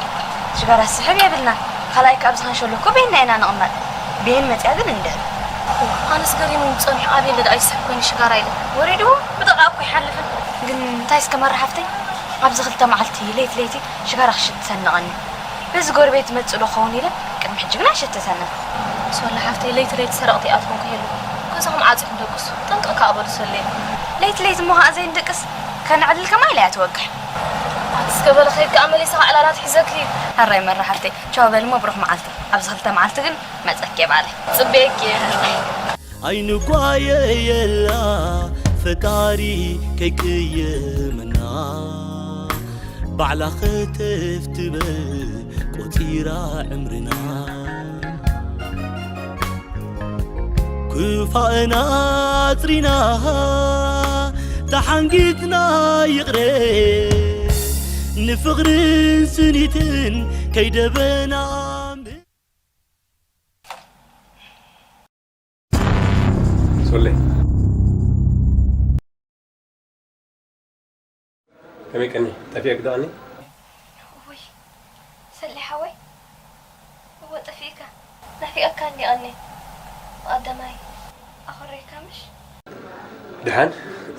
ሽጋራ ዝስሕብ የብልናን። ካልኣይ ከኣ ኣብዚ ካንሸሎ እኮ ቤንና ኢና ንቕመጥ። ቤን መጽያ ግን እንድዒ። ኣነስ ገሪሙኒ ጸኒሑ፣ ኣቤል ደኣ ይስሕብ ኮይኑ ሽጋራ ኢለ። ወሪድዎ፣ ብጥቓ እኮ ኣይሓልፍን። ግን እንታይ እስከ ማራ ሓፍተይ፣ ኣብዚ ክልተ መዓልቲ ለይቲ ለይቲ ሽጋራ ክሽትት ሰንቐኒ። በዚ ጎረቤት ይመጽእ ዶ ክኸውን ኢለ፣ ቅድሚ ሕጂ ግን ኣይሸተተንን። ሶላ ሓፍተይ፣ ለይቲ ለይቲ ሰረቕቲ ይኣትዉን ከይህልዉ፣ ገዛኹም ዓጺኹም ደቅሱ። ጥንቅቕ ከኣ በሉ ሶለየ። ለይቲ ለይቲ እሞ ከኣ ዘይንድቅስ፣ ከነዕልል ከማይ ኢላ እያ ትወግሕ። ኣቲ እስከ በሊ ከይድ ከኣ መሊሰ ከኣ ዕላላት ሒዘኪ። ሕራይ መራ ሓፍተይ፣ ቻው በሊ እሞ ብሩኽ መዓልቲ። ኣብዚ ክልተ መዓልቲ ግን መጸኪ እየ ባዕለይ። ጽበየኪ እየ። ኣይንጓየየላ ፈጣሪ ከይቅየመና፣ ባዕላ ኸተፍ ትበል ቆጺራ ዕምርና። ክፋእና ኣጽሪና፣ ተሓንጊጥና ይቕረ፣ ንፍቕርን ስኒትን ከይደበና። ሶለይ። ከመይ ቀኒ? ጠፊእኪ ዶ ቀኒ? ውይ፣ ሰሌ ሓወይ። እወ፣ ጠፊእካ። ናፊቐካ እንዲ ቀኒ። ብቐዳማይ፣ ኣኾሪካ ምሽ? ደሓን፣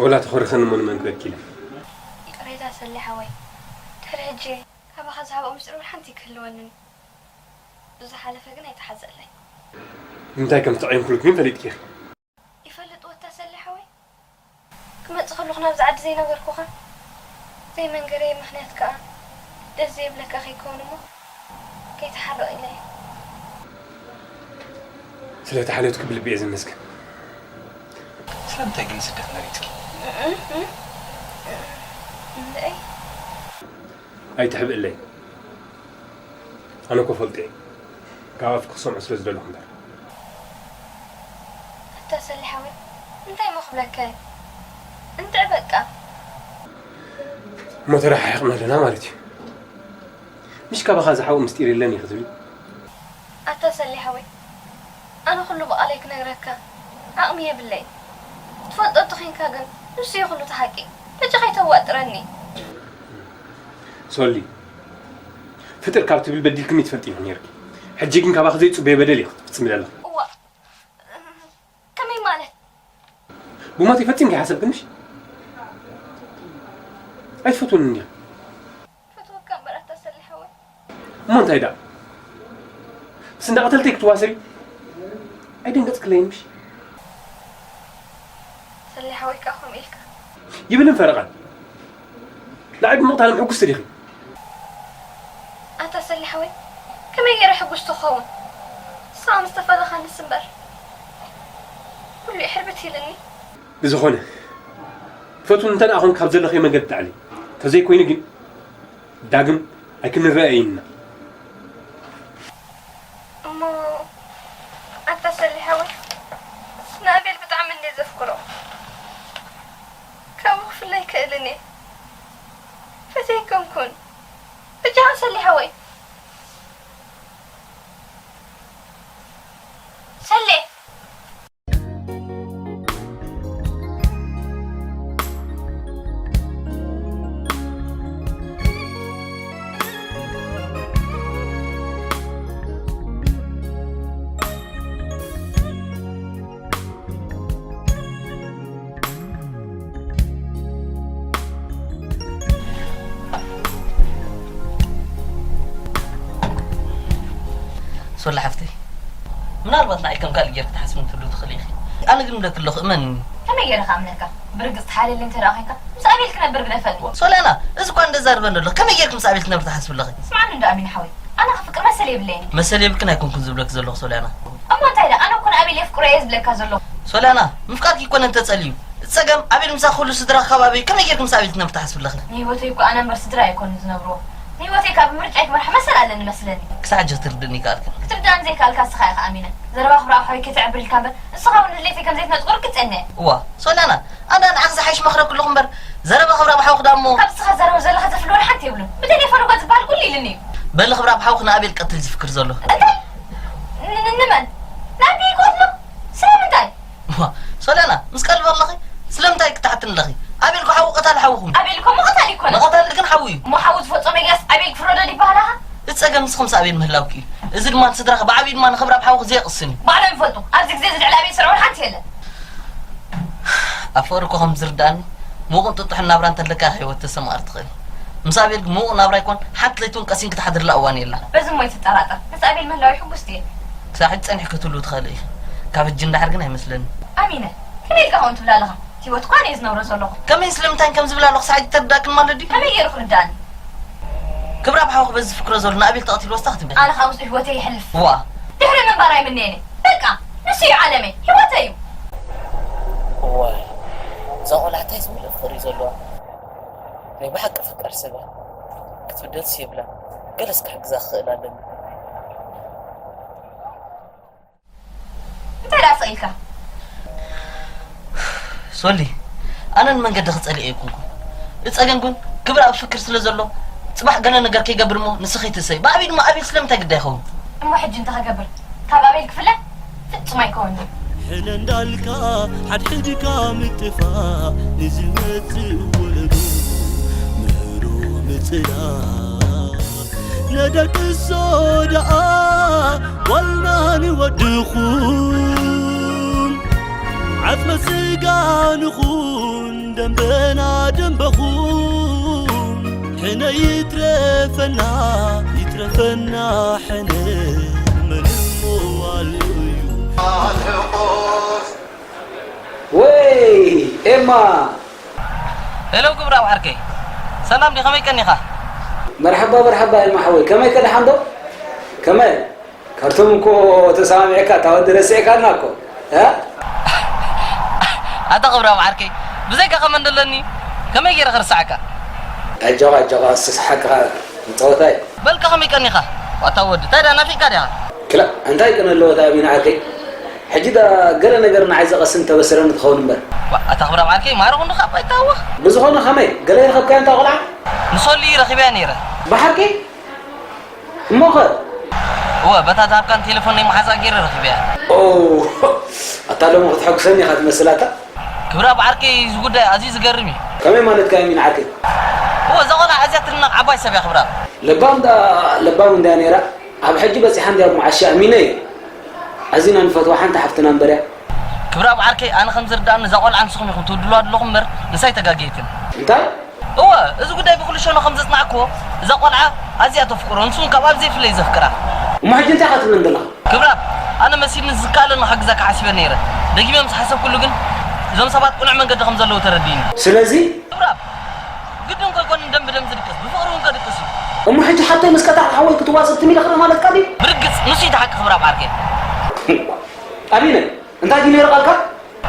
ወላ ተኾሪኸኒ እሞ ንመን ክበኪ ኢለ? ይቕሬታ ሰሌ ሓወይ። ድሕሪ ሕጂ፣ ካባኻ ዝሃብኦ ምስጢር እውን ሓንቲ ኣይክህልወንን። ብዝሓለፈ ግን ኣይትሓዘለይ። ንምንታይ ከም ዝተቐየምኩልኪ ግን ፈሊጥኪ ኢኺ። ይፈልጥ ወታ ሰሌ ሓወይ። ክመጽእ ከለኹ ናብዚ ዓዲ ዘይነገርኩኻ። ዘይመንገረይ ምኽንያት ከኣ ደስ ዘይብለካ ከይከውን እሞ ከይትሓርቕ ኢለ እየ። ስለቲ ሓልዮትኪ ብልቢ እየ ዘመስግን። ስለምንታይ ግን ስደት መሪጽኪ? እም፣ እም። እምበይ? ኣይትሕብእለይ። ኣነ እኮ ፈልጦ እየ። ካብ ኣፍኪ ክሰምዖ ስለ ዝደለኹ እምበር። ኣታ ሰሊ ሓወይ፣ እንታይ እሞ ክብለካ እየ? እንድዒ በቃ። እሞ ተረሓሒቕና ኣለና ማለት እዩ። ምሽ ካባኻ ዝሓብኦ ምስጢር የለን እዩ ክትብሊ? ኣታ ሰሊ ሓወይ፣ ኣነ ኩሉ ብቓለይ ክነግረካ ዓቕሚ የብለይ። ትፈልጦ እንተኾይንካ ግን ንሱ እዩ ኩሉ እቲ ሓቂ። በጃኻ ኣይተዋጥረኒ። ሶሊ፣ ፍጥር ካብ ትብል በዲልክኒ ትፈልጢ ኢኺ ነይርኪ። ሕጂ ግን ካባኺ ዘይጽበዮ በደል ኢኺ ክትፍጽሚ ዘለኺ። እዋ፣ ከመይ ማለት? ብሞተይ ፈጺምኪ ኣይሓሰብክን ምሽ? ኣይትፈትውንን ዲኺ? ፈትወካ እምበር ኣታ ሰሊ ሓወይ። እሞ እንታይ ደኣ? ምስ እንዳ ቀተልተይ ክትዋሰቢ? ኣይደንገጽክለይን ምሽ? ሰሊ ሓወይ ከኣ ከምኡ ኢልካ። ይብልን ፈረቓን ንዓይ ብምቕታሎም ሕጉስቲ ዲኺ? ኣንታ ሰሊ ሓወይ ከመይ ገይረ ሕጉስቲ ክኸውን? ንስኻ ምስ ተፈለኻንስ እምበር ኩሉ እዩ ሕርብት ኢልኒ። ብዝኾነ ፈቱን እንተ ደኣ ኾንክ ካብ ዘለኽዮ መንገዲ ተዕሊ። ተዘይኮይኑ ግን ዳግም ኣይክንረኣየይን ኢና። እሞ ኣንታ ሰሊ ሓወይ ንኣቤል ብጣዕሚ እንድየ ዘፍቅሮ ካብኡ ክፍለ ኣይክእልን እየ ፈትየኩም ኩን ብጃኻ ሰሊ ሓወይ ሰሌ ሶላ ሓፍተይ፣ ምናልባት ንዓይ ከም ካልእ ጌርኪ ትሓስብኒ ትብሊ ትኽእሊ ኢኺ። ኣነ ግን እብለኪ ኣለኹ፣ እመንኒ። ከመይ ገይረ ክኣምነካ? ብርግጽ ተሓልየለይ እንተ ደኣ ኾይንካ፣ ምስ ኣቤል ክነብር ግደፈኒ። ሶልያና፣ እዚ እኳ እንደ ዛርበ እንዶ ኣለኹ፣ ከመይ ጌርኪ ምስ ኣቤል ክትነብሪ ትሓስቢ ኣለኺ? ስምዓኒ እንዶ ኣሚን ሓወይ፣ ኣነ ከፍቅር መሰል የብለይን። መሰል የብልክን ኣይኮንኩን ዝብለኪ ዘለኹ ሶልያና። እሞ እንታይ ደኣ? ኣነ እኮ ንኣቤል የፍቅሮ እየ ዝብለካ ዘለኹ። ሶልያና፣ ምፍቃርኪ ኣይኮነን ተጸልዩ። እቲ ጸገም ኣቤል ምሳኺ ኩሉ ስድራ ካብ ኣበዩ፣ ከመይ ጌርኪ ምስ ኣቤል ክትነብሪ ትሓስቢ ኣለኺ? ንህይወተይ እኮ ኣነ እምበር ስድራ ኣይኮኑን ዝነብርዎ። ንህይወተይ ካብ ምርጫይ ክመርሓ መሰል ኣለኒ መስለኒ። ክሳዕ ሕጂ ክትርድእኒ ኣይከኣልክን። ክትርድኣኒ ዘይከኣልካ ንስኻ ኢኻ ኣሚነ። ዘረባ ክብሪ ኣብ ሓወይ ከይተዕብር ኢልካ እምበር፣ ንስኻ እውን ንድሌተይ ከም ዘይትነጽጎ ርግጽ እየ። እዋ፣ ሶልያና፣ ኣነ ንዓኺ ዝሓይሽ መኽረክልኹ እምበር፣ ዘረባ ክብሪ ኣብ ሓውኺ ደኣ እሞ። ካብ ንስኻ ትዛረቦ ዘለኻ ዘፍሊ ወላ ሓንቲ የብሉን። ብቴሌፎን እኮ ዝበሃል ኩሉ ኢሉኒ እዩ። በሊ ክብሪ ኣብ ሓውኺ ንኣቤል ቀትል እዩ ዝፍክር ዘሎ። እንታይ? ን-፣ ን-፣ ንመን? ንኣቢ ይቀትሎ? ስለምንታይ? እዋ፣ ሶልያና፣ ምስ ቀልቢ ኣለኺ? ስለምንታይ ክትሓትኒ ኣለኺ? ኣቤል እኮ ሓዊ ቀታሊ ሓውኹም እዩ። ኣቤል እኮ እሞ ቀታሊ ኣይኮነን። ንቐታሊ ግን ሓዊ እዩ። እሞ ሓዊ ዝፈጾመ ጌጋስ ኣቤል ክፍረዶ ድዩ ይበሃል ኣኻ? እቲ ጸገም ንስኺ ምስ ኣቤል ምህላውኪ እዩ። እዚ ድማ ንስድራኺ፣ ብዓብዩ ድማ ንኽብሪ ኣብ ሓውኺ ዘየቕስን እዩ። ባዕሎም ይፈልጡ። ኣብዚ ግዜ እዚ ልዕሊ ኣቤል ስርዑ ሓንቲ የለን። ኣብ ፍቕሪ እኮ ከም ዝርድኣኒ፣ ምዉቕን ጥጡሕን ናብራ እንተለካ ኢኻ ህይወት ተሰማቕር ትኽእል። ምስ ኣቤል ግን ምዉቕ ናብራ ኣይኮን፣ ሓንቲ ለይቲ እውን ቀሲንኪ ትሓድርላ እዋን የላን። በዚ እሞ ኣይትጠራጠር። ምስ ኣቤል ምህላወይ ሕጉስቲ እየ። ክሳዕ ሕጂ ጸኒሕኪ ክትህልዊ ትኽእሊ ኢኺ። ካብ ሕጂ ንደሓር ግን ኣይመስለንን። ኣሚነ፣ ከመይ ኢልካ ከምኡ ትብል ኣለኻ? ህይወት እኳ ኣነ እየ ዝነብሮ ዘለኹ። ከመይን ስለምንታይን ከም ዝብል ኣለኹ፣ ክሳዕ ሕጂ ተረዳእክን ማለት ድዩ? ከመይ ገይሩ ክርድኣኒ? ክብሪ ኣብ ሓውኺ በዚ ዝፍክሮ ዘሎ ንኣቤል ተቐቲልዎ እስታ ክትብል። ኣነ ካብ ምስኡ ህይወተይ ይሕልፍ። ዋ። ድሕሪ ምንባር ኣይምነየን እየ። በቃ፣ ንሱ እዩ ዓለመይ፣ ህይወተይ እዩ። እዋይ፣ እዛ ቆልዓ እንታይ ዝመልኦ ፍቕሪ እዩ ዘለዋ። ናይ ብሓቂ ኣፍቃሪ ሰብ እያ። ክትብደልስ የብላን። ገለስ ክሕግዛ ክኽእል ኣለኒ። እንታይ ደኣ ስቕ ኢልካ? ሶሊ፣ ኣነ ንመንገድኺ ጸሊኤ ኣይኮንኩን። እቲ ጸገም ግን ክብሪ ኣብ ፍክር ስለ ዘሎ፣ ጽባሕ ገለ ነገር ከይገብር እሞ ንስኺ ትእሰይ። ብዓብዩ ድማ ኣቤል ስለምንታይ ግዳይ ይኸውን? እሞ ሕጂ እንታይ ክገብር? ካብ ኣቤል ክፍለ? ፍጹም ኣይከውንን። ሕነ እንዳልካ ሓድሕድካ ምጥፋእ ንዝመጽእ ወለዶ ምህሮ ምጽላእ ነደቅሶ ደኣ ጓልና ንወድኹም ዓጽመ ስጋ ንኹን ደንበና ደንበኹም ሕነ ይትረፈና ይትረፈና ሕነ መን እሞ ኣሎ እዩ ወይ ኤማ ሄሎ ክብራ ዓርከይ ሰላም ዲ ከመይ ቀኒኻ መርሓባ መርሓባ ኤማ ሓወይ ከመይ ከ ደሓን ዶ ከመይ ካብቶም እኮ ተሰማሚዕካ እታ ወዲ ረሲዕካና እኮ እ ኣታ ክብራ ዓርከይ ብዘይካ ከመን ደለኒ ከመይ ገይረ ክርስዓካ ኣጆኻ ኣጆኻ እስሓቅኻ ንፀወታ እዩ በልካ ከመይ ቀኒኻ ዋታ ወዲ እንታይ ዳ ናፊቅካ ዲኻ ክላ እንታይ ቅነ ኣለዎ እታ ኣሚና ዓርከይ ሕጂ ዳ ገለ ነገር ንዓይ ዘቐስን ተበስረኒ ትኸውን እምበር ኣታ ክብራ ዓርከይ ማረኹ እንድኻ ባይታወኽ ብዝኾነ ከመይ ገለ ይረኸብካዮ እንታ ቆልዓ ንሶሊ ረኺብያ ነይረ ብሓቂ እሞኸ እወ በታ ዝሃብካን ቴሌፎን ናይ መሓዛ ገይረ ረኺብያ ኦ ኣታ ሎሚ ክትሐጉሰኒ ኢኻ ትመስል ኣታ ክብራብ ዓርከይ እዚ ጉዳይ ኣዝዩ ዝገርም እዩ ከመይ ማለትካ እዩ ሚን ዓርከይ እወ እዛ ቆልዓ ኣዝያ ትድነቕ ዓባይ ሰብ እያ ክብራብ ለባም ዳ ለባም እንድያ ነይራ ኣብ ሕጂ በፂሓ እንድያ እሞ ዓሻ ኣሚነ እየ ኣዚና ንፈትዋ ሓንቲ ሓፍትና እምበር እያ ክብራብ ዓርከይ ኣነ ከም ዝርዳእኒ እዛ ቆልዓ ንስኹም ኢኹም ትውድልዋ ዘለኹም እምበር ንሳ ኣይተጋገየትን እንታይ እወ እዚ ጉዳይ ብኩሉ ሸኖ ከም ዘጽናዕክዎ እዛ ቆልዓ ኣዝያ ተፍቅሮ ንሱ እውን ካብ ኣብ ዘይፍለይ ዘፍቅራ እሞ ሕጂ እንታይ ኢኻ ትብለኒ ዘለኻ ክብራብ ኣነ መሲልኒ ዝከኣለኒ ክሕግዘካ ሓሲበ ነይረ። ደጊመ ምስ ሓሰብኩሉ ግን እዞም ሰባት ቅኑዕ መንገዲ ከም ዘለዉ ተረዲእኒ። ስለዚ ክብራብ፣ ግድን እኮ ኣይኮነን ደም ብደም ዝድቅስ፣ ብፍቕሪ እውን ከድቅስ እዩ። እሞ ሕጂ ሓቶይ ምስ ቀታል ሓወይ ክትዋሰብ ትም ኢለ ክርኢ ማለትካ ድዩ? ብርግጽ፣ ንሱ እዩ እቲ ሓቂ ክብራብ ዓርከይ። ኣቢነ፣ እንታይ ድዩ ነይሩ ቃልካ?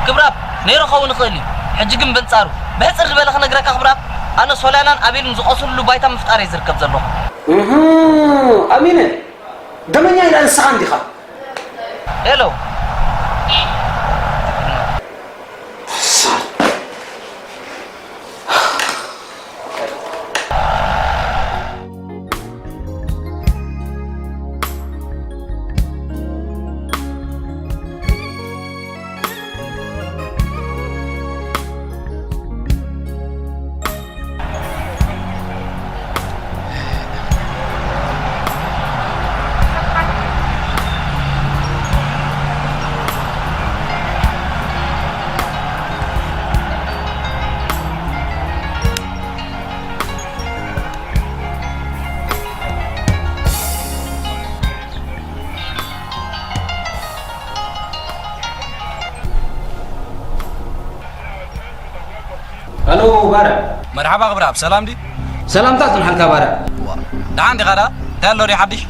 ክብራብ፣ ነይሩ ክኸውን ይኽእል እዩ። ሕጂ ግን በንጻሩ፣ ብሕጽር ዝበለ ክነግረካ ክብራብ፣ ኣነ ሶልያናን ኣቤልን ዝቖስሉሉ ባይታ ምፍጣር እየ ዝርከብ ዘለኹ። እህ፣ ኣሚነ፣ ደመኛ ኢላ ንስኻ እንዲኻ። ሄሎ። ሄሎ ባረ። መርሓባ ክብራብ፣ ሰላም ድዩ? ሰላምታ ጽንሓልካ ባረ። ዋ፣ ደሓን ዲኻ ደኣ? እንታይ ኣሎ ድዩ ሓድሽ?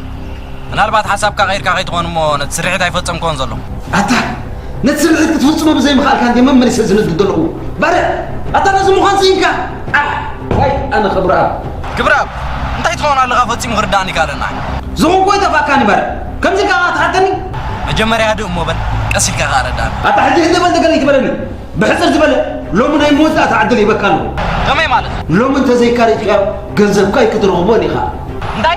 ምናልባት ሓሳብካ ቀይርካ ከይትኾን እሞ ነቲ ስርሒት ኣይፈጸምክዎን ዘለኹ። ኣታ፣ ነቲ ስርሒት ክትፍጽሞ ብዘይምኽኣልካ እንድየ መመሊሰ ዝንድድ ዘለኹ። ባረ፣ ኣታ ነዚ ምዃን ስኢንካ። ኣ፣ ዋይ፣ ኣነ ክብራብ። ክብራብ፣ እንታይ ትኸውን ኣለኻ ፈጺሙ ክርዳእኒ ይከኣለና። ዝኾንኩ ኣይጠፍኣካን እዩ ባረ። ከምዚ ኢልካ ትሓተኒ? መጀመርያ ህድእ እሞ በል፣ ቀስ ኢልካ ከኣ ኣረዳእኒ። ኣታ ሕጂ ህድእ በል ደገለ ይትበለኒ። ብሕጽር ዝበለ፣ ሎሚ ናይ መወዳእታ ዕድል ሂበካ ኣለኹ። ከመይ ማለት? ሎሚ እንተዘይካሪጥካዮ፣ ገንዘብካ ኣይክትረኽቦን ኢኻ። እንታይ?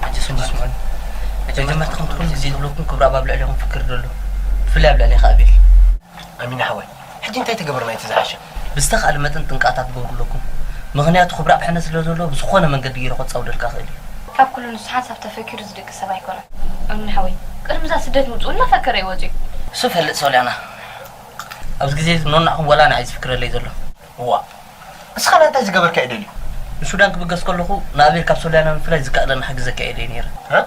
ኣጆኹም ስምዑኒ። መጀመርታ ከምቲ ኩሉ ግዜ ዝብለኩም ክብራብ ኣብ ልዕሌኹም ፍክር ደሎ። ብፍላይ ኣብ ልዕሌኻ ኣቤል። ኣሚን ሓወይ፣ ሕጂ እንታይ ተገብርና እቲ ዝሓሸ? ብዝተኻእለ መጠን ጥንቃቐታት ግበሩ ኣለኩም። ምኽንያቱ ክብራብ ሕነ ስለ ዘለዎ ብዝኾነ መንገዲ ገይሩ ከጻውደልካ ክእል እዩ። ካብ ኩሉ ንሱ ሓንሳብ ተፈኪሩ ዝድቅስ ሰብ ኣይኮነን። ኣሚን ሓወይ፣ ቅድሚ እዛ ስደት ምጽኡ እናፈከረ እዩ ወጺኡ። እሱ ፈልጥ ሶልያና። ኣብዚ ግዜ እዚ ኖናዕኹም ወላ ንዓይ ዝፍክረለይ ዘሎ። እዋ፣ ንስኻ እንታይ ዝገበርካ እዩ ደልዩ? ንሱዳን ክብገስ ከለኹ ንኣቤል ካብ ሶልያና ምፍላይ ዝከኣለኒ ሓግዘካ እየ ደይ ነይረ። እ?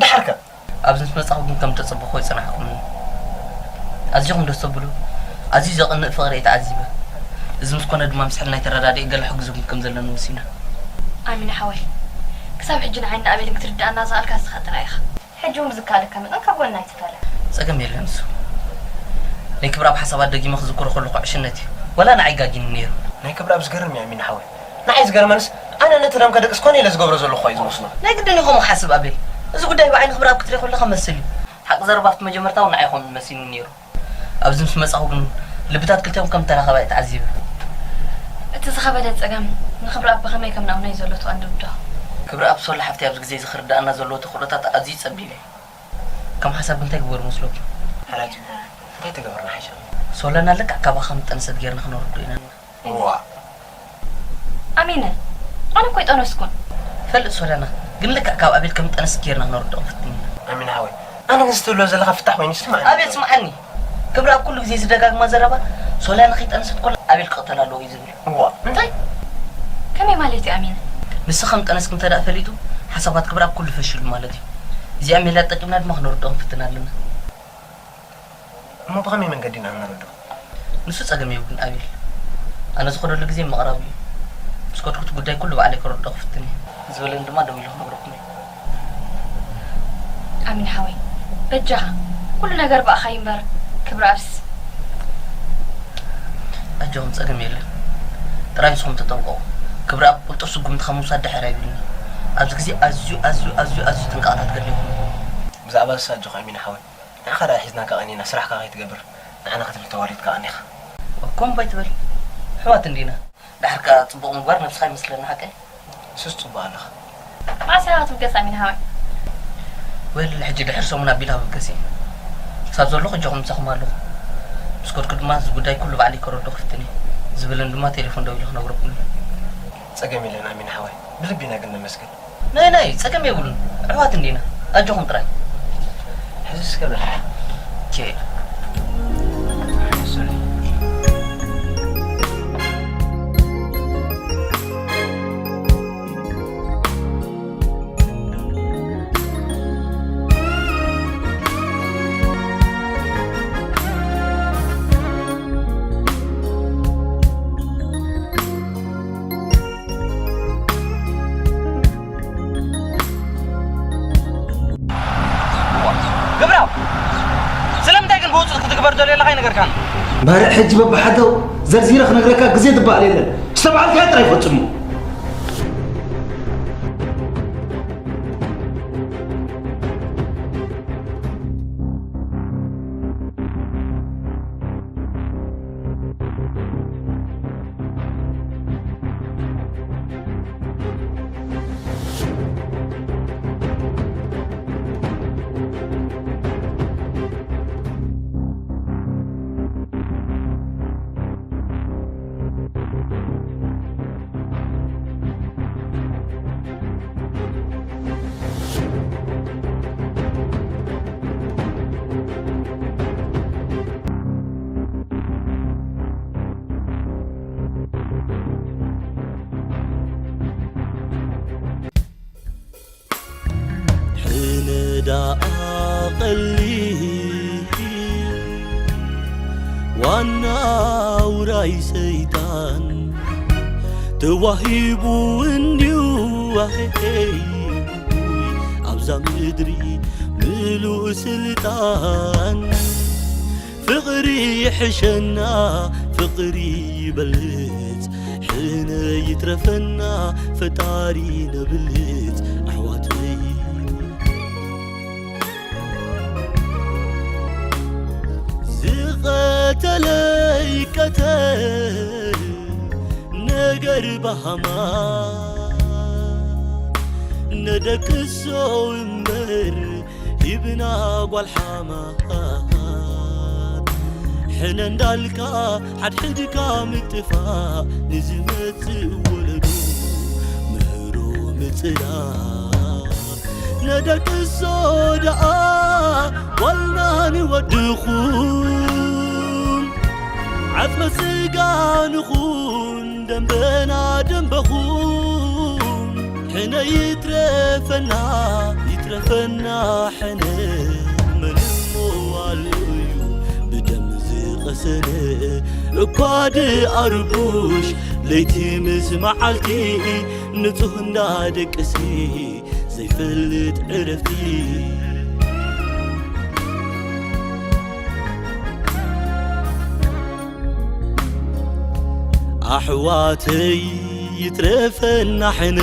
ደሓርከ? ኣብዚ ምስ መጻኹ ግን ከም ተጸበኹ ኣይጸናሕኩምን። ኣዚኹም ደስ ተብሉ። ኣዝዩ ዘቕንእ ፍቕሪ እየ ተዓዚበ። እዚ ምስ ኮነ ድማ ምስ ሕልናይ ተረዳዲኤ ገለ ሕግዘኩም ከም ዘለኒ ወሲነ። ኣሚን ሓወይ፣ ክሳብ ሕጂ ንዓይን ንኣቤልን ክትርድኣና ዝኸኣልካ ንስኻ ጥራይ ኢኻ። ሕጂ እውን ብዝከኣለካ መጠን ካብ ጎንና ኣይትፋለ። ጸገም የለን እሱ። ናይ ክብራብ ሓሳባት ደጊመ ክዝክሮ ከለኹ ዕሽነት እዩ። ወላ ንዓይ ጋጊኒ ነይሩ። ናይ ክብራብ ዝገርም እዩ ኣሚን ሓወይ። ንዓይ ዝገርመንስ፣ ኣነ ነቲ ደም ከደቅስ ኮነ ኢለ ዝገብሮ ዘለኹ እዩ ዝመስሎ። ናይ ግድን እዩ ከምኡ ክሓስብ ኣቤል። እዚ ጉዳይ ብዓይኒ ክብራብ ክትሪኦ ከለኻ መስል እዩ። ሓቂ ዘረባ ኣብቲ መጀመርታ እውን ንዓይ ይኸውን መሲሉኒ ነይሩ። ኣብዚ ምስ መጻኹ ግን ልብታት ክልቲኦም ከም ተራኸባ እየ ተዓዚበ። እቲ ዝኸበደ ጸገም ንክብረኣብ ብኸመይ ከም ናብና እዩ ዘሎ ትቐንዲ ውዶ። ክብረኣብ ሶላ ሓፍተይ ኣብዚ ግዜ እዚ ክርድኣና ዘለዎ ተኽእሎታት ኣዝዩ ጸቢብ እዩ። ከም ሓሳብ እንታይ ግበሩ መስለኩም? ሓራጅ፣ እንታይ ተገብርና ሓሻ? ሶለና ልክዕ ካባኻ ከም ጠነሰት ጌርና ክነርዶ ኢና። እዋ። ኣሚነ፣ ኣነ እኮ ኣይጠነስኩን። ፈልጥ ሶለና፣ ግን ልክዕ ካብ ኣቤል ከም ጠነስ ጌርና ክነርድኦ ፈቲንና። ኣሚነ ሓወይ፣ ኣነ ግን ዝትብሎ ዘለኻ ፍታሕ ኮይኑ ይስማዓኒ። ኣቤል ስምዓኒ። ክብረኣብ ኩሉ ግዜ ዝደጋግማ ዘረባ፣ ሶለና ከይጠነሰት ኮላ ኣቤል ክቕተል ኣለዎ እዩ ዝብል። እዋ፣ እንታይ? ከመይ ማለት እዩ ኣሚነ? ንሱ ከም ጠነስኪ እንተ ደኣ ፈሊጡ፣ ሓሳባት ክብረኣብ ኩሉ ፈሽሉ ማለት እዩ። እዚኣ ሜላ ተጠቂምና ድማ ክነርድኦ ክንፍትን ኣለና። እሞ ብኸመይ መንገዲ ኢና ንረድኦ? ንሱ ጸገም የብሉን ኣቤል። ኣነ ዝኸደሉ ግዜ ምቕራቡ እዩ። ምስ ከድኩ እቲ ጉዳይ ኩሉ ባዕለይ ክረድኦ ክፍትን እየ። ዝበለኒ ድማ ደው ኢለ ክነግረኩም እየ። ኣሚን ሓወይ፣ በጃኻ፣ ኩሉ ነገር ብኣኻ እዩ እምበር፣ ክብረኣብስ። ኣጆኹም፣ ጸገም የለን። ጥራይ ንስኹም ተጠንቀቑ። ክብረኣብ ቁልጡፍ ስጉምቲ ካብ ምውሳድ ድሕር ኣይብልን እዩ። ኣብዚ ግዜ ኣዝዩ፣ ኣዝዩ፣ ኣዝዩ፣ ኣዝዩ ጥንቃቐታት ከድልየኩም እዩ። ብዛዕባ ንሳ ኣጆኻ ኣሚን ሓወይ። ንዓኻ ደኣ ሒዝናካ ቀኒና፣ ስራሕካ ከይትገብር። ንዓና ክትብል ተዋሪድካ ቀኒኻ። ከምኡ ኣይትበል። ኣሕዋት እንዲና። ድሓር ከኣ ጽቡቕ ምግባር ነብስኻ ይመስለና ሓቀይ? ንሱስ ጽቡቕ ኣለኻ። መዓስ ኢኻ ክትብገስ ኣሚን ሓወይ? ወል ሕጂ ድሕሪ ሰሙን ኣቢላ ክብገስ እየ። ክሳብ ዘለኹ እጃኹም ምሳኹም ኣለኹ። ምስ ከድኩ ድማ እዚ ጉዳይ ኩሉ ባዕለይ ከረድኦ ክፍትን እየ። ዝብልን ድማ ቴሌፎን ደዊለ ክነግረኩም እየ። ጸገም የለን ኣሚን ሓወይ። ብልቢ ኢና ግን ነመስግን። ናይ ናይ ጸገም የብሉን። ኣሕዋት እንዲና። ኣጆኹም ጥራይ። ሕዚ እስከ በል። ኦኬ። ገብራው፣ ስለምንታይ ግን ብውጹእ ክትግበር ደልየለኻ ኣይነገርካን? ባርዕ ሕጂ በብሓደ ዘርዚረ ክነግረካ ግዜ ዝበሃል የለን። ዝተባሃልካዮ ጥራይ ፈጽሞ። ሕነ ደኣ ቀሊል ዋና ውራይ ሰይጣን ተዋሂቡ እንድዩ፣ ኣሄይ፣ ኣብዛ ምድሪ ምሉእ ስልጣን። ፍቕሪ ይሕሸና፣ ፍቕሪ ይበልጽ፣ ሕነ ይትረፈና፣ ፈጣሪ ነብልጽ ኣሕዋተይ። ዝቐተለ ይቀተል፣ ነገር ባሃማ ነደቅሶ እምበር ሂብና ጓል ሓማት። ሕነ እንዳልካ ሓድሕድካ ምጥፋእ፣ ንዝመጽእ ወለዶ ምህሮ ምጽላእ። ነደቅሶ ደኣ ጓልና ንወድኹም፣ ዓጽመ ስጋ ንኹን ደምበና ደምበኹም። ሕነ ይትረፈና፣ ይትረፈና ሕነ። መን እሞ ኣሎ እዩ ብደም ዝቐሰነ? እኳ ድኣርቡሽ ለይቲ ምስ መዓልቲ፣ ንጹህ እንዳደቅሲ ዘይፈልጥ ዕረፍቲ። ኣሕዋተይ ይትረፈና ሕነ፣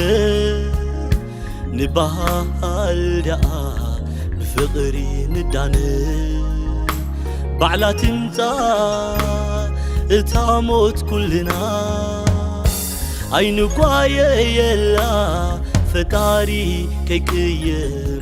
ንበሃል ደኣ ብፍቕሪ ንዳነ። ባዕላ ትምጻእ እታ ሞት ኩልና ኣይንጓየየላ፣ ፈጣሪ ከይቅየር